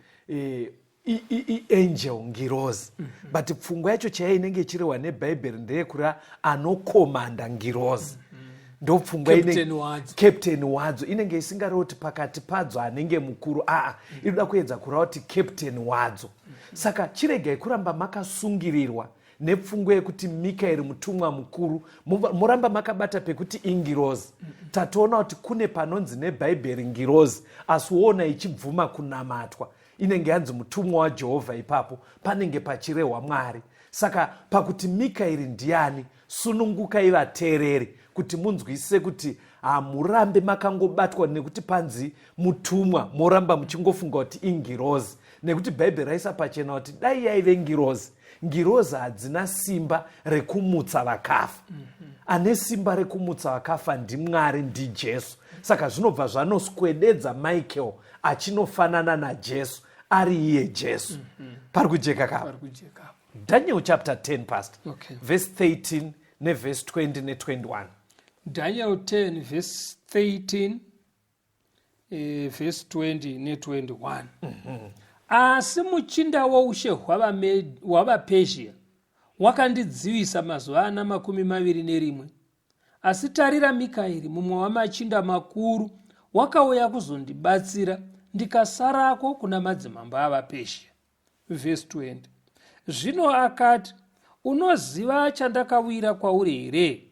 iangel, ngirozi. But pfungwa yacho chaiyo inenge ichirehwa nebhaibheri ndeyekura anokomanda ngirozi. Ndo pfungwa.
Captain wadzo.
Captain wadzo. Inenge isingarevi kuti pakati padzo anenge mukuru, aa, inoda kuedza kureva kuti captain wadzo. Saka chiregai kuramba makasungirirwa nepfungwa yekuti Mikaeri mutumwa mukuru, moramba makabata pekuti ingirozi. Tatoona kuti kune panonzi nebhaibheri ngirozi, asi woona ichibvuma kunamatwa, inenge yanzi mutumwa waJehovha. Ipapo panenge pachirehwa Mwari. Saka pakuti Mikaeri ndiani, sunungukai vateereri kuti munzwisise kuti hamurambe makangobatwa nekuti panzi mutumwa, moramba muchingofunga kuti ingirozi, nekuti Bhaibheri raisa pachena kuti dai yaive ngirozi, ngirozi hadzina simba rekumutsa vakafa. Ane simba rekumutsa vakafa ndiMwari, ndiJesu. Saka zvinobva zvanoswededza Michael achinofanana naJesu, ari iye Jesu. Pari kujeka kapa?
Pari kujeka.
Daniel chapter 10, pastor.
Okay.
Verse 13 nevhesi 20 ne21.
Daniel 10 verse 13, verse 20 ne21. Asi muchinda woushe hwavaPezhia wakandidzivisa mazuva ana 21. Asi tarira, Mikaeri, mumwe wamachinda makuru, wakauya kuzondibatsira, ndikasarako kuna madzimambo avaPezhia. Vhesi 20. Zvino akati, "Unoziva chandakawira kwauri here?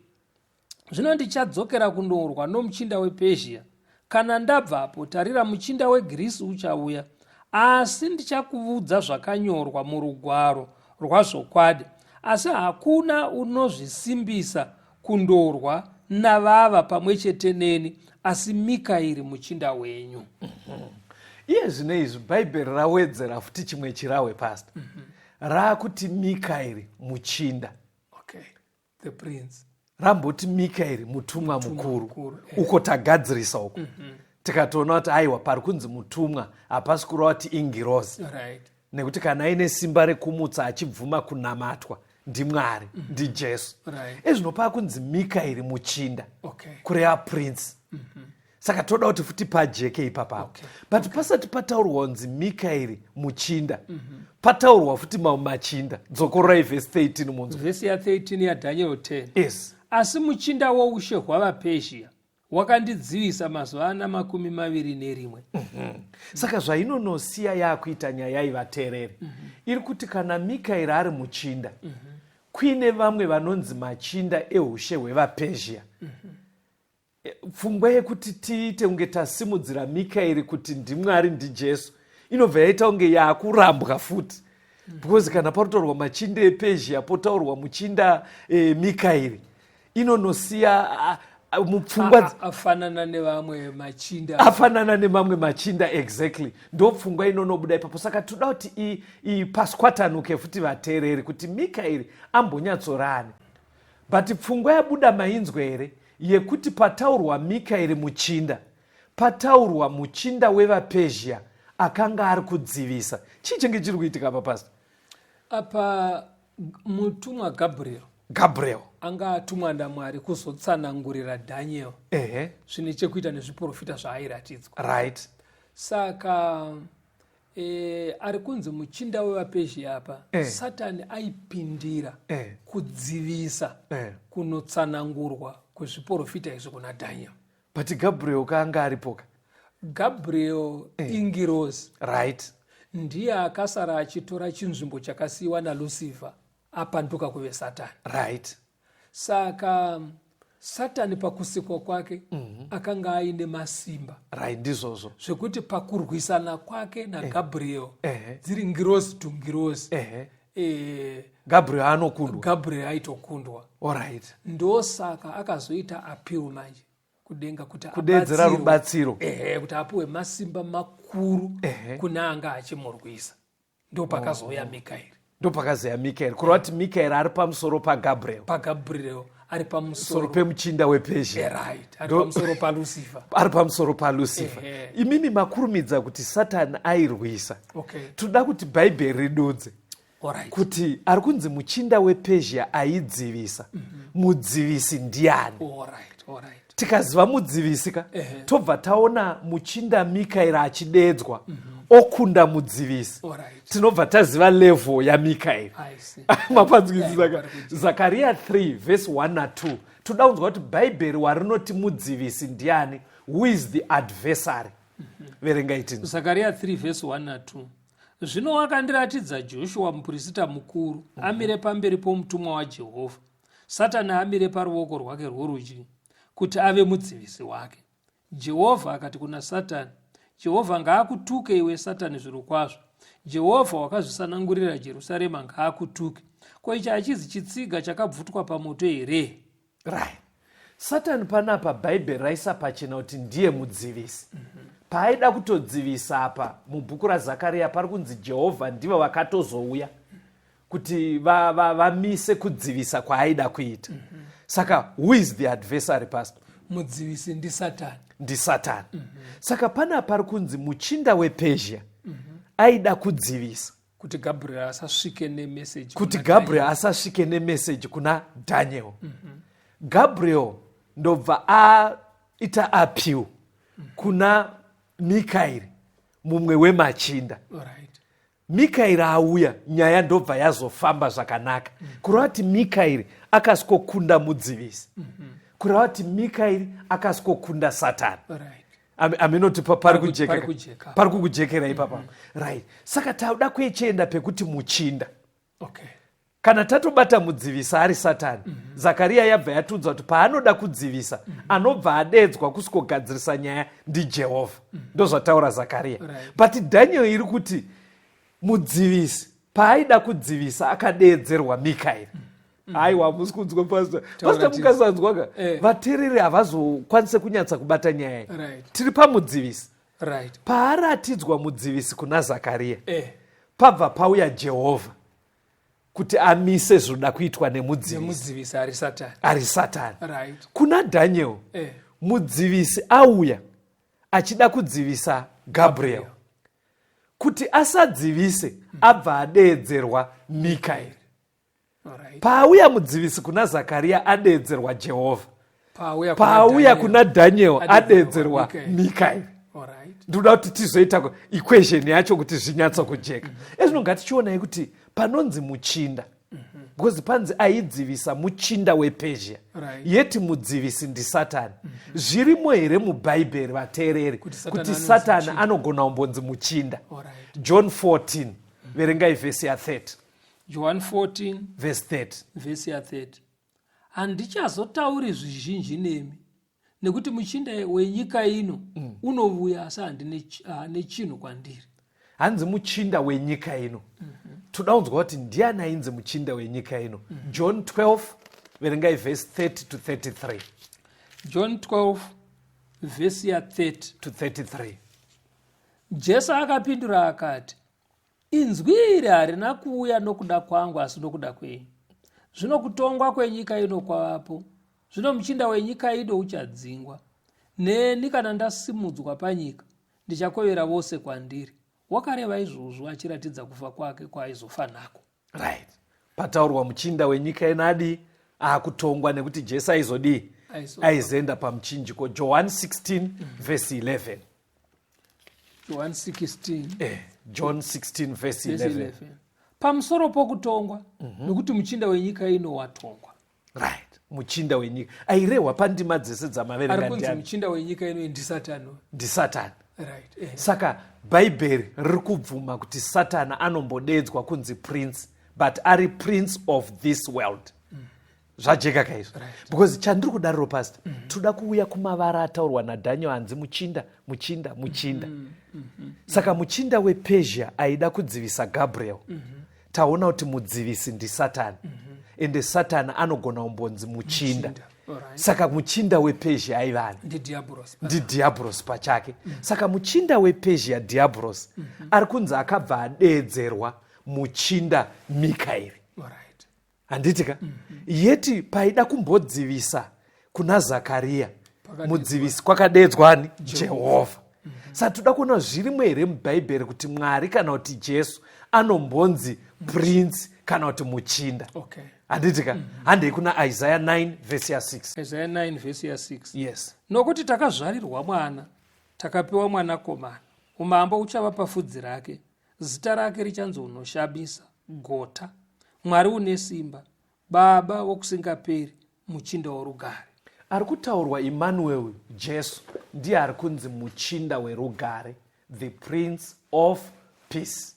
Zvino ndichadzokera kundorwa nomuchinda wePezhia. Kana ndabvapo, tarira, muchinda weGirisi uchauya. Asi ndichakuudza zvakanyorwa murugwaro rwazvokwadi. Asi hakuna unozvisimbisa kundorwa navava pamwe chete neni, asi Mikaeri muchinda wenyu."
Iye zvino izvi Bhaibheri rawedzera futi chimwe chirahwe, pastor. Raakuti Mikaeri muchinda.
Okay, the prince.
Ramboti Mikaeri mutumwa mukuru.
Mukuru.
Uko tagadzirisa uko, tikatoona kuti aiwa, pari kunzi mutumwa hapasi kureva kuti ingirozi, nekuti kana aine simba rekumutsa achibvuma kunamatwa, ndiMwari, ndiJesu. Ezvino paakunzi Mikaeri muchinda, kureva prince. Saka toda kuti futi pajeke ipapapo. But pasati pataurwa kunzi Mikaeri muchinda, pataurwa futi mamwe machinda. Dzokororai vhesi 13 munzwa.
Vhesi ya13 yaDaniel 10.
Yes.
Asi muchinda woushe hwavaPezhia wakandidzivisa mazuva ana 21.
Saka zvainonosiya yaakuita nyaya ivateereri, iri kuti kana Mikaeri ari muchinda, kuine vamwe vanonzi machinda eushe hwevaPezhia. Pfungwa yekuti tiite kunge tasimudzira Mikaeri kuti ndiMwari, ndiJesu, inobva yaita kunge yaakurambwa futi, because kana parotaurwa machinda ePezhia, potaurwa muchinda Mikaeri, inonosiya mupfungwa
Afanana nevamwe machinda.
Afanana nemamwe machinda, exactly. Ndo pfungwa inonobuda ipapo. Saka toda kuti paswatanuke futi vateereri kuti Mikaeri ambonyatsorani. But pfungwa yabuda mainzwa here yekuti pataurwa Mikaeri muchinda, pataurwa muchinda wevaPezhia akanga ari kudzivisa? Chii chenge chiri kuitika apa, pastor?
Apa mutumwa Gabriel.
Gabriel.
Anga atumwa naMwari kuzotsanangurira Daniel zvine chekuita nezviprofita zvaairatidzwa. Saka ari kunzi muchinda wevaPezhia apa, Satani aipindira kudzivisa kunotsanangurwa kwezviprofita izvi kuna Daniel.
But Gabriel kaanga aripoka.
Gabriel ingirozi.
Right.
Ndiye akasara achitora chinzvimbo chakasiyiwa naLucifer apanduka kuve Satani.
Right.
Saka Satani pakusikwa kwake akanga aine masimba.
Right, ndizvozvo.
Zvekuti pakurwisana kwake naGabriel dziri ngirozi to ngirozi.
Gabriel anokundwa.
Gabriel aitokundwa.
Alright.
Ndosaka akazoita appeal manje kudenga kuti
kudeedzera rubatsiro.
Kuti apiwe masimba makuru kuna anga achimurwisa. Ndopakazouya Mikaeri.
Ndopakazoya Mikaeri. Kureva kuti Mikaeri ari pamusoro paGabriel.
PaGabriel ari pamusoro
pemuchinda wePersia.
Right, ari pamusoro paLucifer.
Ari pamusoro paLucifer. Imimi makurumidza kuti Satani airwisa.
Okay.
Toda kuti Bhaibheri ridudze.
Alright.
Kuti ari kunzi muchinda wePersia aidzivisa. Mudzivisi ndiani?
Alright, alright.
Tikaziva mudzivisi ka, tobva taona muchinda Mikaeri achideedzwa okunda mudzivisi.
Alright.
Tinobva taziva level yaMikaeri.
I see.
Mapanzwisisa ka?
Pari kujeka.
Zakaria 3 verse 1 na 2. Toda kunzwa kuti Bhaibheri warinoti mudzivisi ndiani? Who is the adversary? Verenga itini.
Zakaria 3 verse 1 na 2. Zvino wakandiratidza Joshua muprista mukuru amire pamberi pomutumwa waJehovha. Satani amire paruoko rwake rworudyi kuti ave mudzivisi wake. Jehovha akati kuna Satani, Jehovha ngaakutuke iwe Satani zvirokwazvo. Jehovha wakazvisanangurira Jerusarema ngaakutuke. Ko ichi hachizi chitsiga chakabvutwa pamoto here?
Right. Satani panapa Bhaibheri raisa pachena kuti ndiye mudzivisi. Paaida kutodzivisa apa mubhuku raZakaria pari kunzi Jehovha ndivo vakatozouya kuti vamise kudzivisa kwaaida kuita. Saka who is the adversary, pastor?
Mudzivisi ndiSatani.
NdiSatani. Saka panapa pari kunzi muchinda wePersia aida kudzivisa
kuti Gabriel asasvike nemessage,
kuti Gabriel asasvike nemessage kuna Daniel. Gabriel ndobva aita appeal kuna Mikaeri, mumwe wemachinda.
Alright.
Mikaeri auya, nyaya ndobva yazofamba zvakanaka. Kureva kuti Mikaeri akasvikokunda mudzivisi. Kureva kuti Mikaeri akasvikokunda Satani.
Alright.
Aminoti pari kujeka.
Pari kujeka.
Pari kukujekera ipapa. Right. Saka tauda kuechienda pekuti muchinda.
Okay.
Kana tatobata mudzivisa ari Satani, Zakaria yabva yatiudza kuti paanoda kudzivisa, anobva adedzwa kusvikogadzirisa nyaya ndiJehovha. Ndozvataura Zakaria.
Right.
But Daniel iri kuti mudzivisi paaida kudzivisa akadeedzerwa Mikaeri. Aiwa, musi kunzwa pastor.
Taura
Pastor,
tisi.
mukasanzwa ka, vateereri havazokwanise kunyatsa kubata nyaya iyi.
Right.
Tiri pamudzivisi.
Right.
Paaratidzwa mudzivisi kuna Zakaria, pabva pauya Jehovha kuti amise zvoda kuitwa nemudzivisi.
Nemudzivisi ari Satani.
Ari Satani.
Right.
Kuna Daniel, mudzivisi auya achida kudzivisa Gabriel. Kuti asadzivise, abva adeedzerwa Mikaeri.
Alright.
Paauya mudzivisi kuna Zakaria adeedzerwa Jehovha.
Paauya kuna
Paauya
Daniel,
kuna Daniel
adeedzerwa
adeedzerwa
Mikaeri.
Mikaeri.
Alright.
Ndinoda kuti tizoita equation yacho kuti zvinyatso kujeka. Ezvino ngatichionai kuti panonzi muchinda, because panzi aidzivisa muchinda wePersia.
Right.
Yeti mudzivisi ndiSatani. Zvirimo here muBhaibheri vateereri
Kuti Satani
kuti
anonzi
Satani
muchinda?
anogona kumbonzi muchinda?
Alright.
John 14, verengai vhesi ya 30.
John 14,
verse 30.
vhesi ya 30. Handichazotauri zvizhinji nemi, nekuti muchinda wenyika ino unovuya asi haane chinhu kwandiri.
Hanzi muchinda wenyika ino. Toda kunzwa kuti ndiani ainzi muchinda wenyika ino. John 12, verengai verse 30 to 33.
John 12, verse ya 30
to 33.
Jesu akapindura akati, inzwi iri harina kuuya nokuda kwangu asi nokuda kwenyu. Zvino kutongwa kwenyika ino kwavapo. Zvino muchinda wenyika ino uchadzingwa. Neni kana ndasimudzwa panyika, ndichakwevera vose kwandiri. Wakareva izvozvo achiratidza kufa kwake kwaaizofa nako.
Right. Pataurwa muchinda wenyika ino adi akutongwa nekuti Jesu aizodii?
Aizofa.
Aizoenda pamuchinjiko. John 16 verse 11.
John 16.
John 16 verse
Verse
11.
11. Pamusoro pokutongwa, nokuti muchinda wenyika ino watongwa.
Right. Muchinda wenyika airehwa pandima dzese dzamaverenga
ndiani? Muchinda wenyika ino ndisatani.
Ndisatani. Right. Saka Bhaibheri riri kubvuma kuti Satani anombodedzwa kunzi prince, but ari prince of this world. Zvajeka kaizvo?
Right.
Because chandiri kudariro, pastor, toda kuuya kumavara ataurwa naDaniel hanzi muchinda, muchinda, muchinda. Saka muchinda wePersia aida kudzivisa Gabriel, taona kuti mudzivisi ndisatani, ende Satani anogona kumbonzi muchinda.
Muchinda. Alright.
Saka muchinda wePersia aivani?
Ndidiaboros.
Ndidiabros pachake. Saka muchinda wePersia, Diabros, ari kunzi akabva adeedzerwa muchinda Mikaeri. Handiti ka? Yeti paida kumbodzivisa kuna Zakariya,
Pakadedzwa.
Mudzivisi kwakadeedzwa ani? Jehovha. Saka toda kuona zvirimo here muBhaibheri kuti Mwari kana kuti Jesu anombonzi prince kana kuti muchinda. Handiti ka? Handei kuna Isaiah 9 vhesi ya6.
Isaiah 9 vhesi ya6.
Yes.
Nokuti takazvarirwa mwana, takapiwa mwanakomana, umambo uchava pafudzi rake, zita rake richanzi Unoshamisa, Gota, Mwari une simba, Baba wokusingaperi, Muchinda worugare.
Ari kutaurwa Emmanuel, Jesu, ndiye ari kunzi muchinda werugare, the Prince of Peace.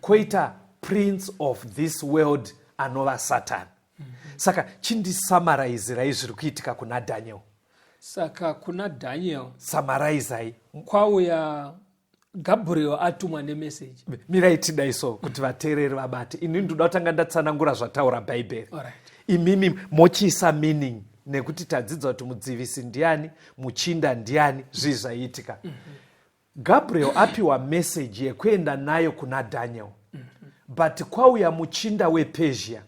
Kwoita prince of this world anova Satani. Saka chindisamaraizirai zviri kuitika kuna Daniel.
Saka kuna Daniel,
Samaraizai.
Kwauya Gabriel atumwa nemeseji.
Mirai, tidai so kuti vateereri vabate. Ini ndoda kutanga ndatsanangura zvataura Bhaibheri, imimi mochiisa meaning, nekuti tadzidza kuti mudzivisi ndiani, muchinda ndiani, zvii zvaiitika. Gabriel apiwa meseji yekuenda nayo kuna Daniel, but kwauya muchinda wePersia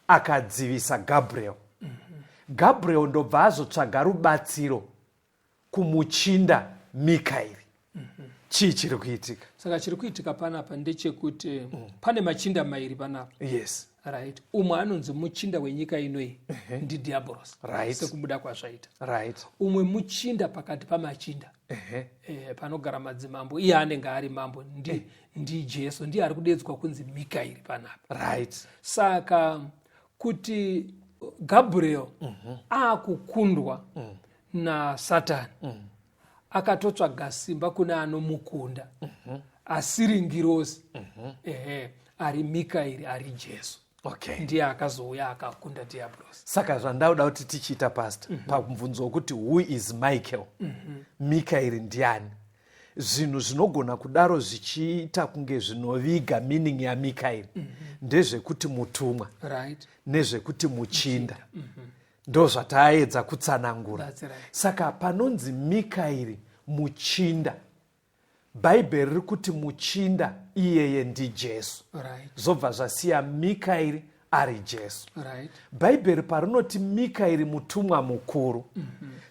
akadzivisa Gabriel. Gabriel ndobva azotsvaga rubatsiro kumuchinda Mikaeri. Chii chiri kuitika?
Saka chiri kuitika panapa ndechekuti pane machinda mairi panapa. Right, umwe anonzi muchinda wenyika inoi ndiDiaboros, sekubuda kwazvaita. Umwe muchinda pakati pamachinda, panogara madzimambo, iye anenge ari mambo, ndiJesu, ndiye ari kudedzwa kunzi Mikaeri panapa. Saka kuti Gabriel akukundwa naSatani, akatotsvaga simba kune anomukunda asiri ngirozi, ehe, ari Mikaeri, ari Jesu. Ndiye akazouya akakunda Diablos.
Saka zvandauda kuti tichiita, pastor, pamubvunzo wekuti who is Michael, Mikaeri ndiani, zvinhu zvinogona kudaro zvichiita kunge zvinoviga meaning yaMikaeri ndezvekuti mutumwa, nezvekuti muchinda. Ndo zvataedza kutsanangura.
That's right.
Saka panonzi Mikaeri muchinda, Bhaibheri riri kuti muchinda iyeye ndiJesu. Zobva zvasiya Mikaeri ari Jesu. Bhaibheri parinoti Mikaeri mutumwa mukuru,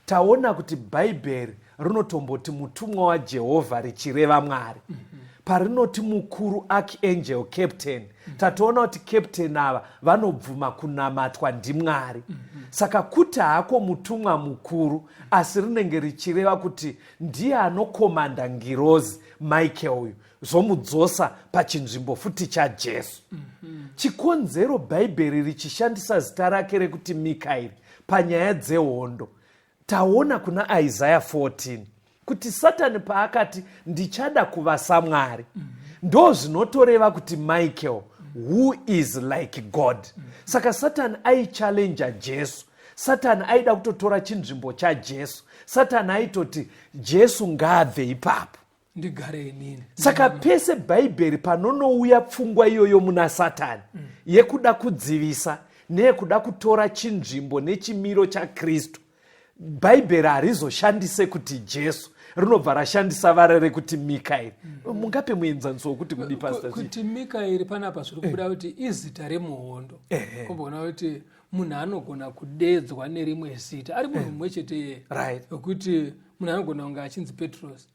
taona kuti Bhaibheri rinotomboti mutumwa waJehovha richireva Mwari. Parinoti mukuru, archangel captain, tatoona kuti captain ava vanobvuma kunamatwa ndiMwari. Saka kuti hako mutumwa mukuru, asi rinenge richireva kuti ndiye anokomanda ngirozi, Michael uyu, zvomudzosa pachinzvimbo futi chaJesu. Chikonzero Bhaibheri richishandisa zita rake rekuti Mikaeri panyaya dzehondo, taona kuna Isaya 14 kuti Satani paakati, "Ndichada kuva saMwari," ndo zvinotoreva kuti Michael who is like God. Saka Satani aichallenja Jesu. Satani aida kutotora chinzvimbo chaJesu. Satani aitoti Jesu ngaabve ipapo,
ndigare inini.
Saka pese Bhaibheri panonouya pfungwa iyoyo muna Satani yekuda kudzivisa neyekuda kutora chinzvimbo nechimiro chaKristu, Bhaibheri harizoshandise kuti Jesu, rinobva rashandisa vara rekuti Mikaeri. Mungape muenzaniso wokuti kudi, pastor?
Kuti Mikaeri panapa zviri kubuda kuti izita remuhondo. Kumboona kuti munhu anogona kudedzwa nerimwe zita ari munhu mumwe chete iye, wekuti munhu anogona kunge achinzi Petros,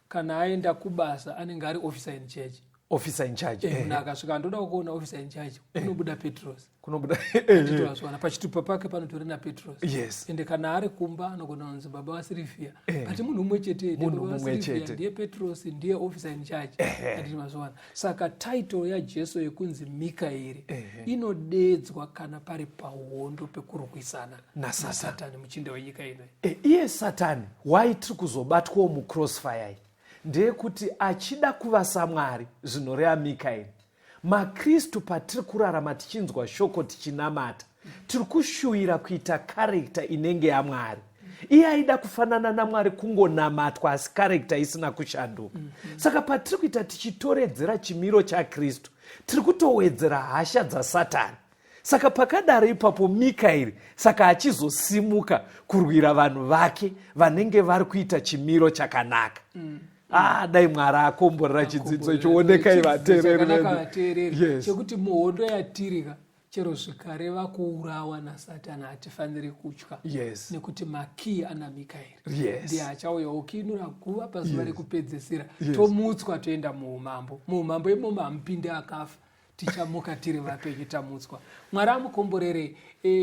kana aenda kubasa anenge ari officer in church.
Officer in charge.
Munhu akasvika, ndoda kuona officer in charge, kunobuda Petros.
Kunobuda.
Titoazwana pachitupa pake panotori naPetros. Ende kana ari kumba anogona kunzi baba vaSirivhia, but munhu umwe chete.
Munhu
baba
mumwe
vaSirivhia
chete.
Ndiye Petros, ndiye officer in charge, anditi mazuwana? Saka title yaJesu yekunzi Mikaeri inodedzwa kana pari pahondo pekurwisana
naSatani.
naSatani, muchinda wenyika ino.
Iye Satani, why tiri kuzobatwawo mucrossfire iyi, ndeyekuti achida kuva saMwari, zvinoreva Mikaeri. Makristu, patiri kurarama tichinzwa shoko, tichinamata, tiri kushuvira kuita character inenge yaMwari. Iye aida kufanana naMwari, kungonamatwa, asi character isina kushanduka. Saka patiri kuita tichitoredzera chimiro chaKristu, tiri kutowedzera hasha dzaSatani. Saka pakadaro ipapo Mikaeri saka achizosimuka kurwira vanhu vake vanenge vari kuita chimiro chakanaka. Ah, dai Mwari akomborera chidzidzo ichionekai, vateereri
Chakanaka,
vedu.
vateereri, chekuti muhondo yatirika, chero zvikareva kuurawa naSatani, hatifaniri kutya, nekuti makii ana Mikaeri. Ndiye achauya okinura guva pazuva rekupedzisira. Tomutswa, toenda muumambo. Muumambo imomo hamupindi akafa. Tichamuka tiri vapenyu, tamutswa. Mwari amukomborere.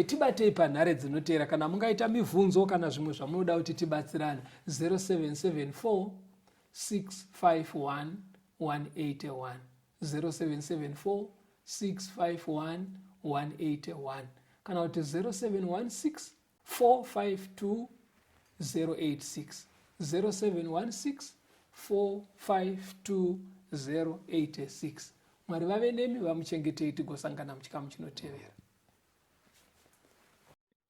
Tibatei panhare dzinotevera kana mungaita mibvunzo kana zvimwe zvamunoda kuti tibatsirane: 0774 651 181, 0774 651 181, kana kuti 0716 452 086, 0716 452 086. Mwari vave nemi, vamuchengetei. Tigosangana muchikamu chinotevera.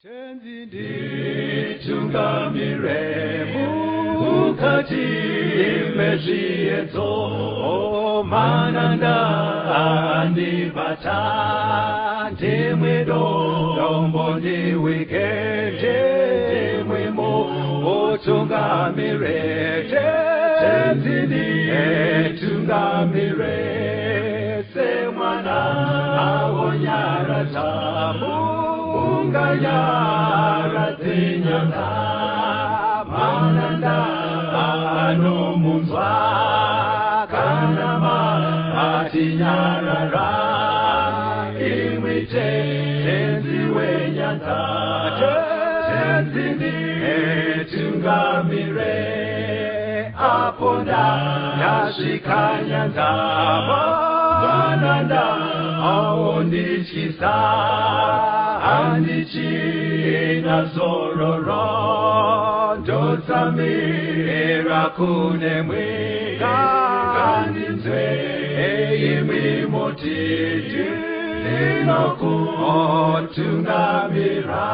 Tenzi nditungamire mukati mezviedzo, mananda andibata, ndimwe dombo ndiwike, ndimwimo utungamire. Tenzi nditungamire semwana awonyaradza, unganyaradze nyanga, mananda anomunzwa kana matinyarara. Imwi Tenzi wenyanza, Tenzi nditungamire apo ndasvika nyanza, mananda aondityisa, handichina zororo, ndotsamira kunemwe. Ngandinzwe imwi moti ndinokutungamira.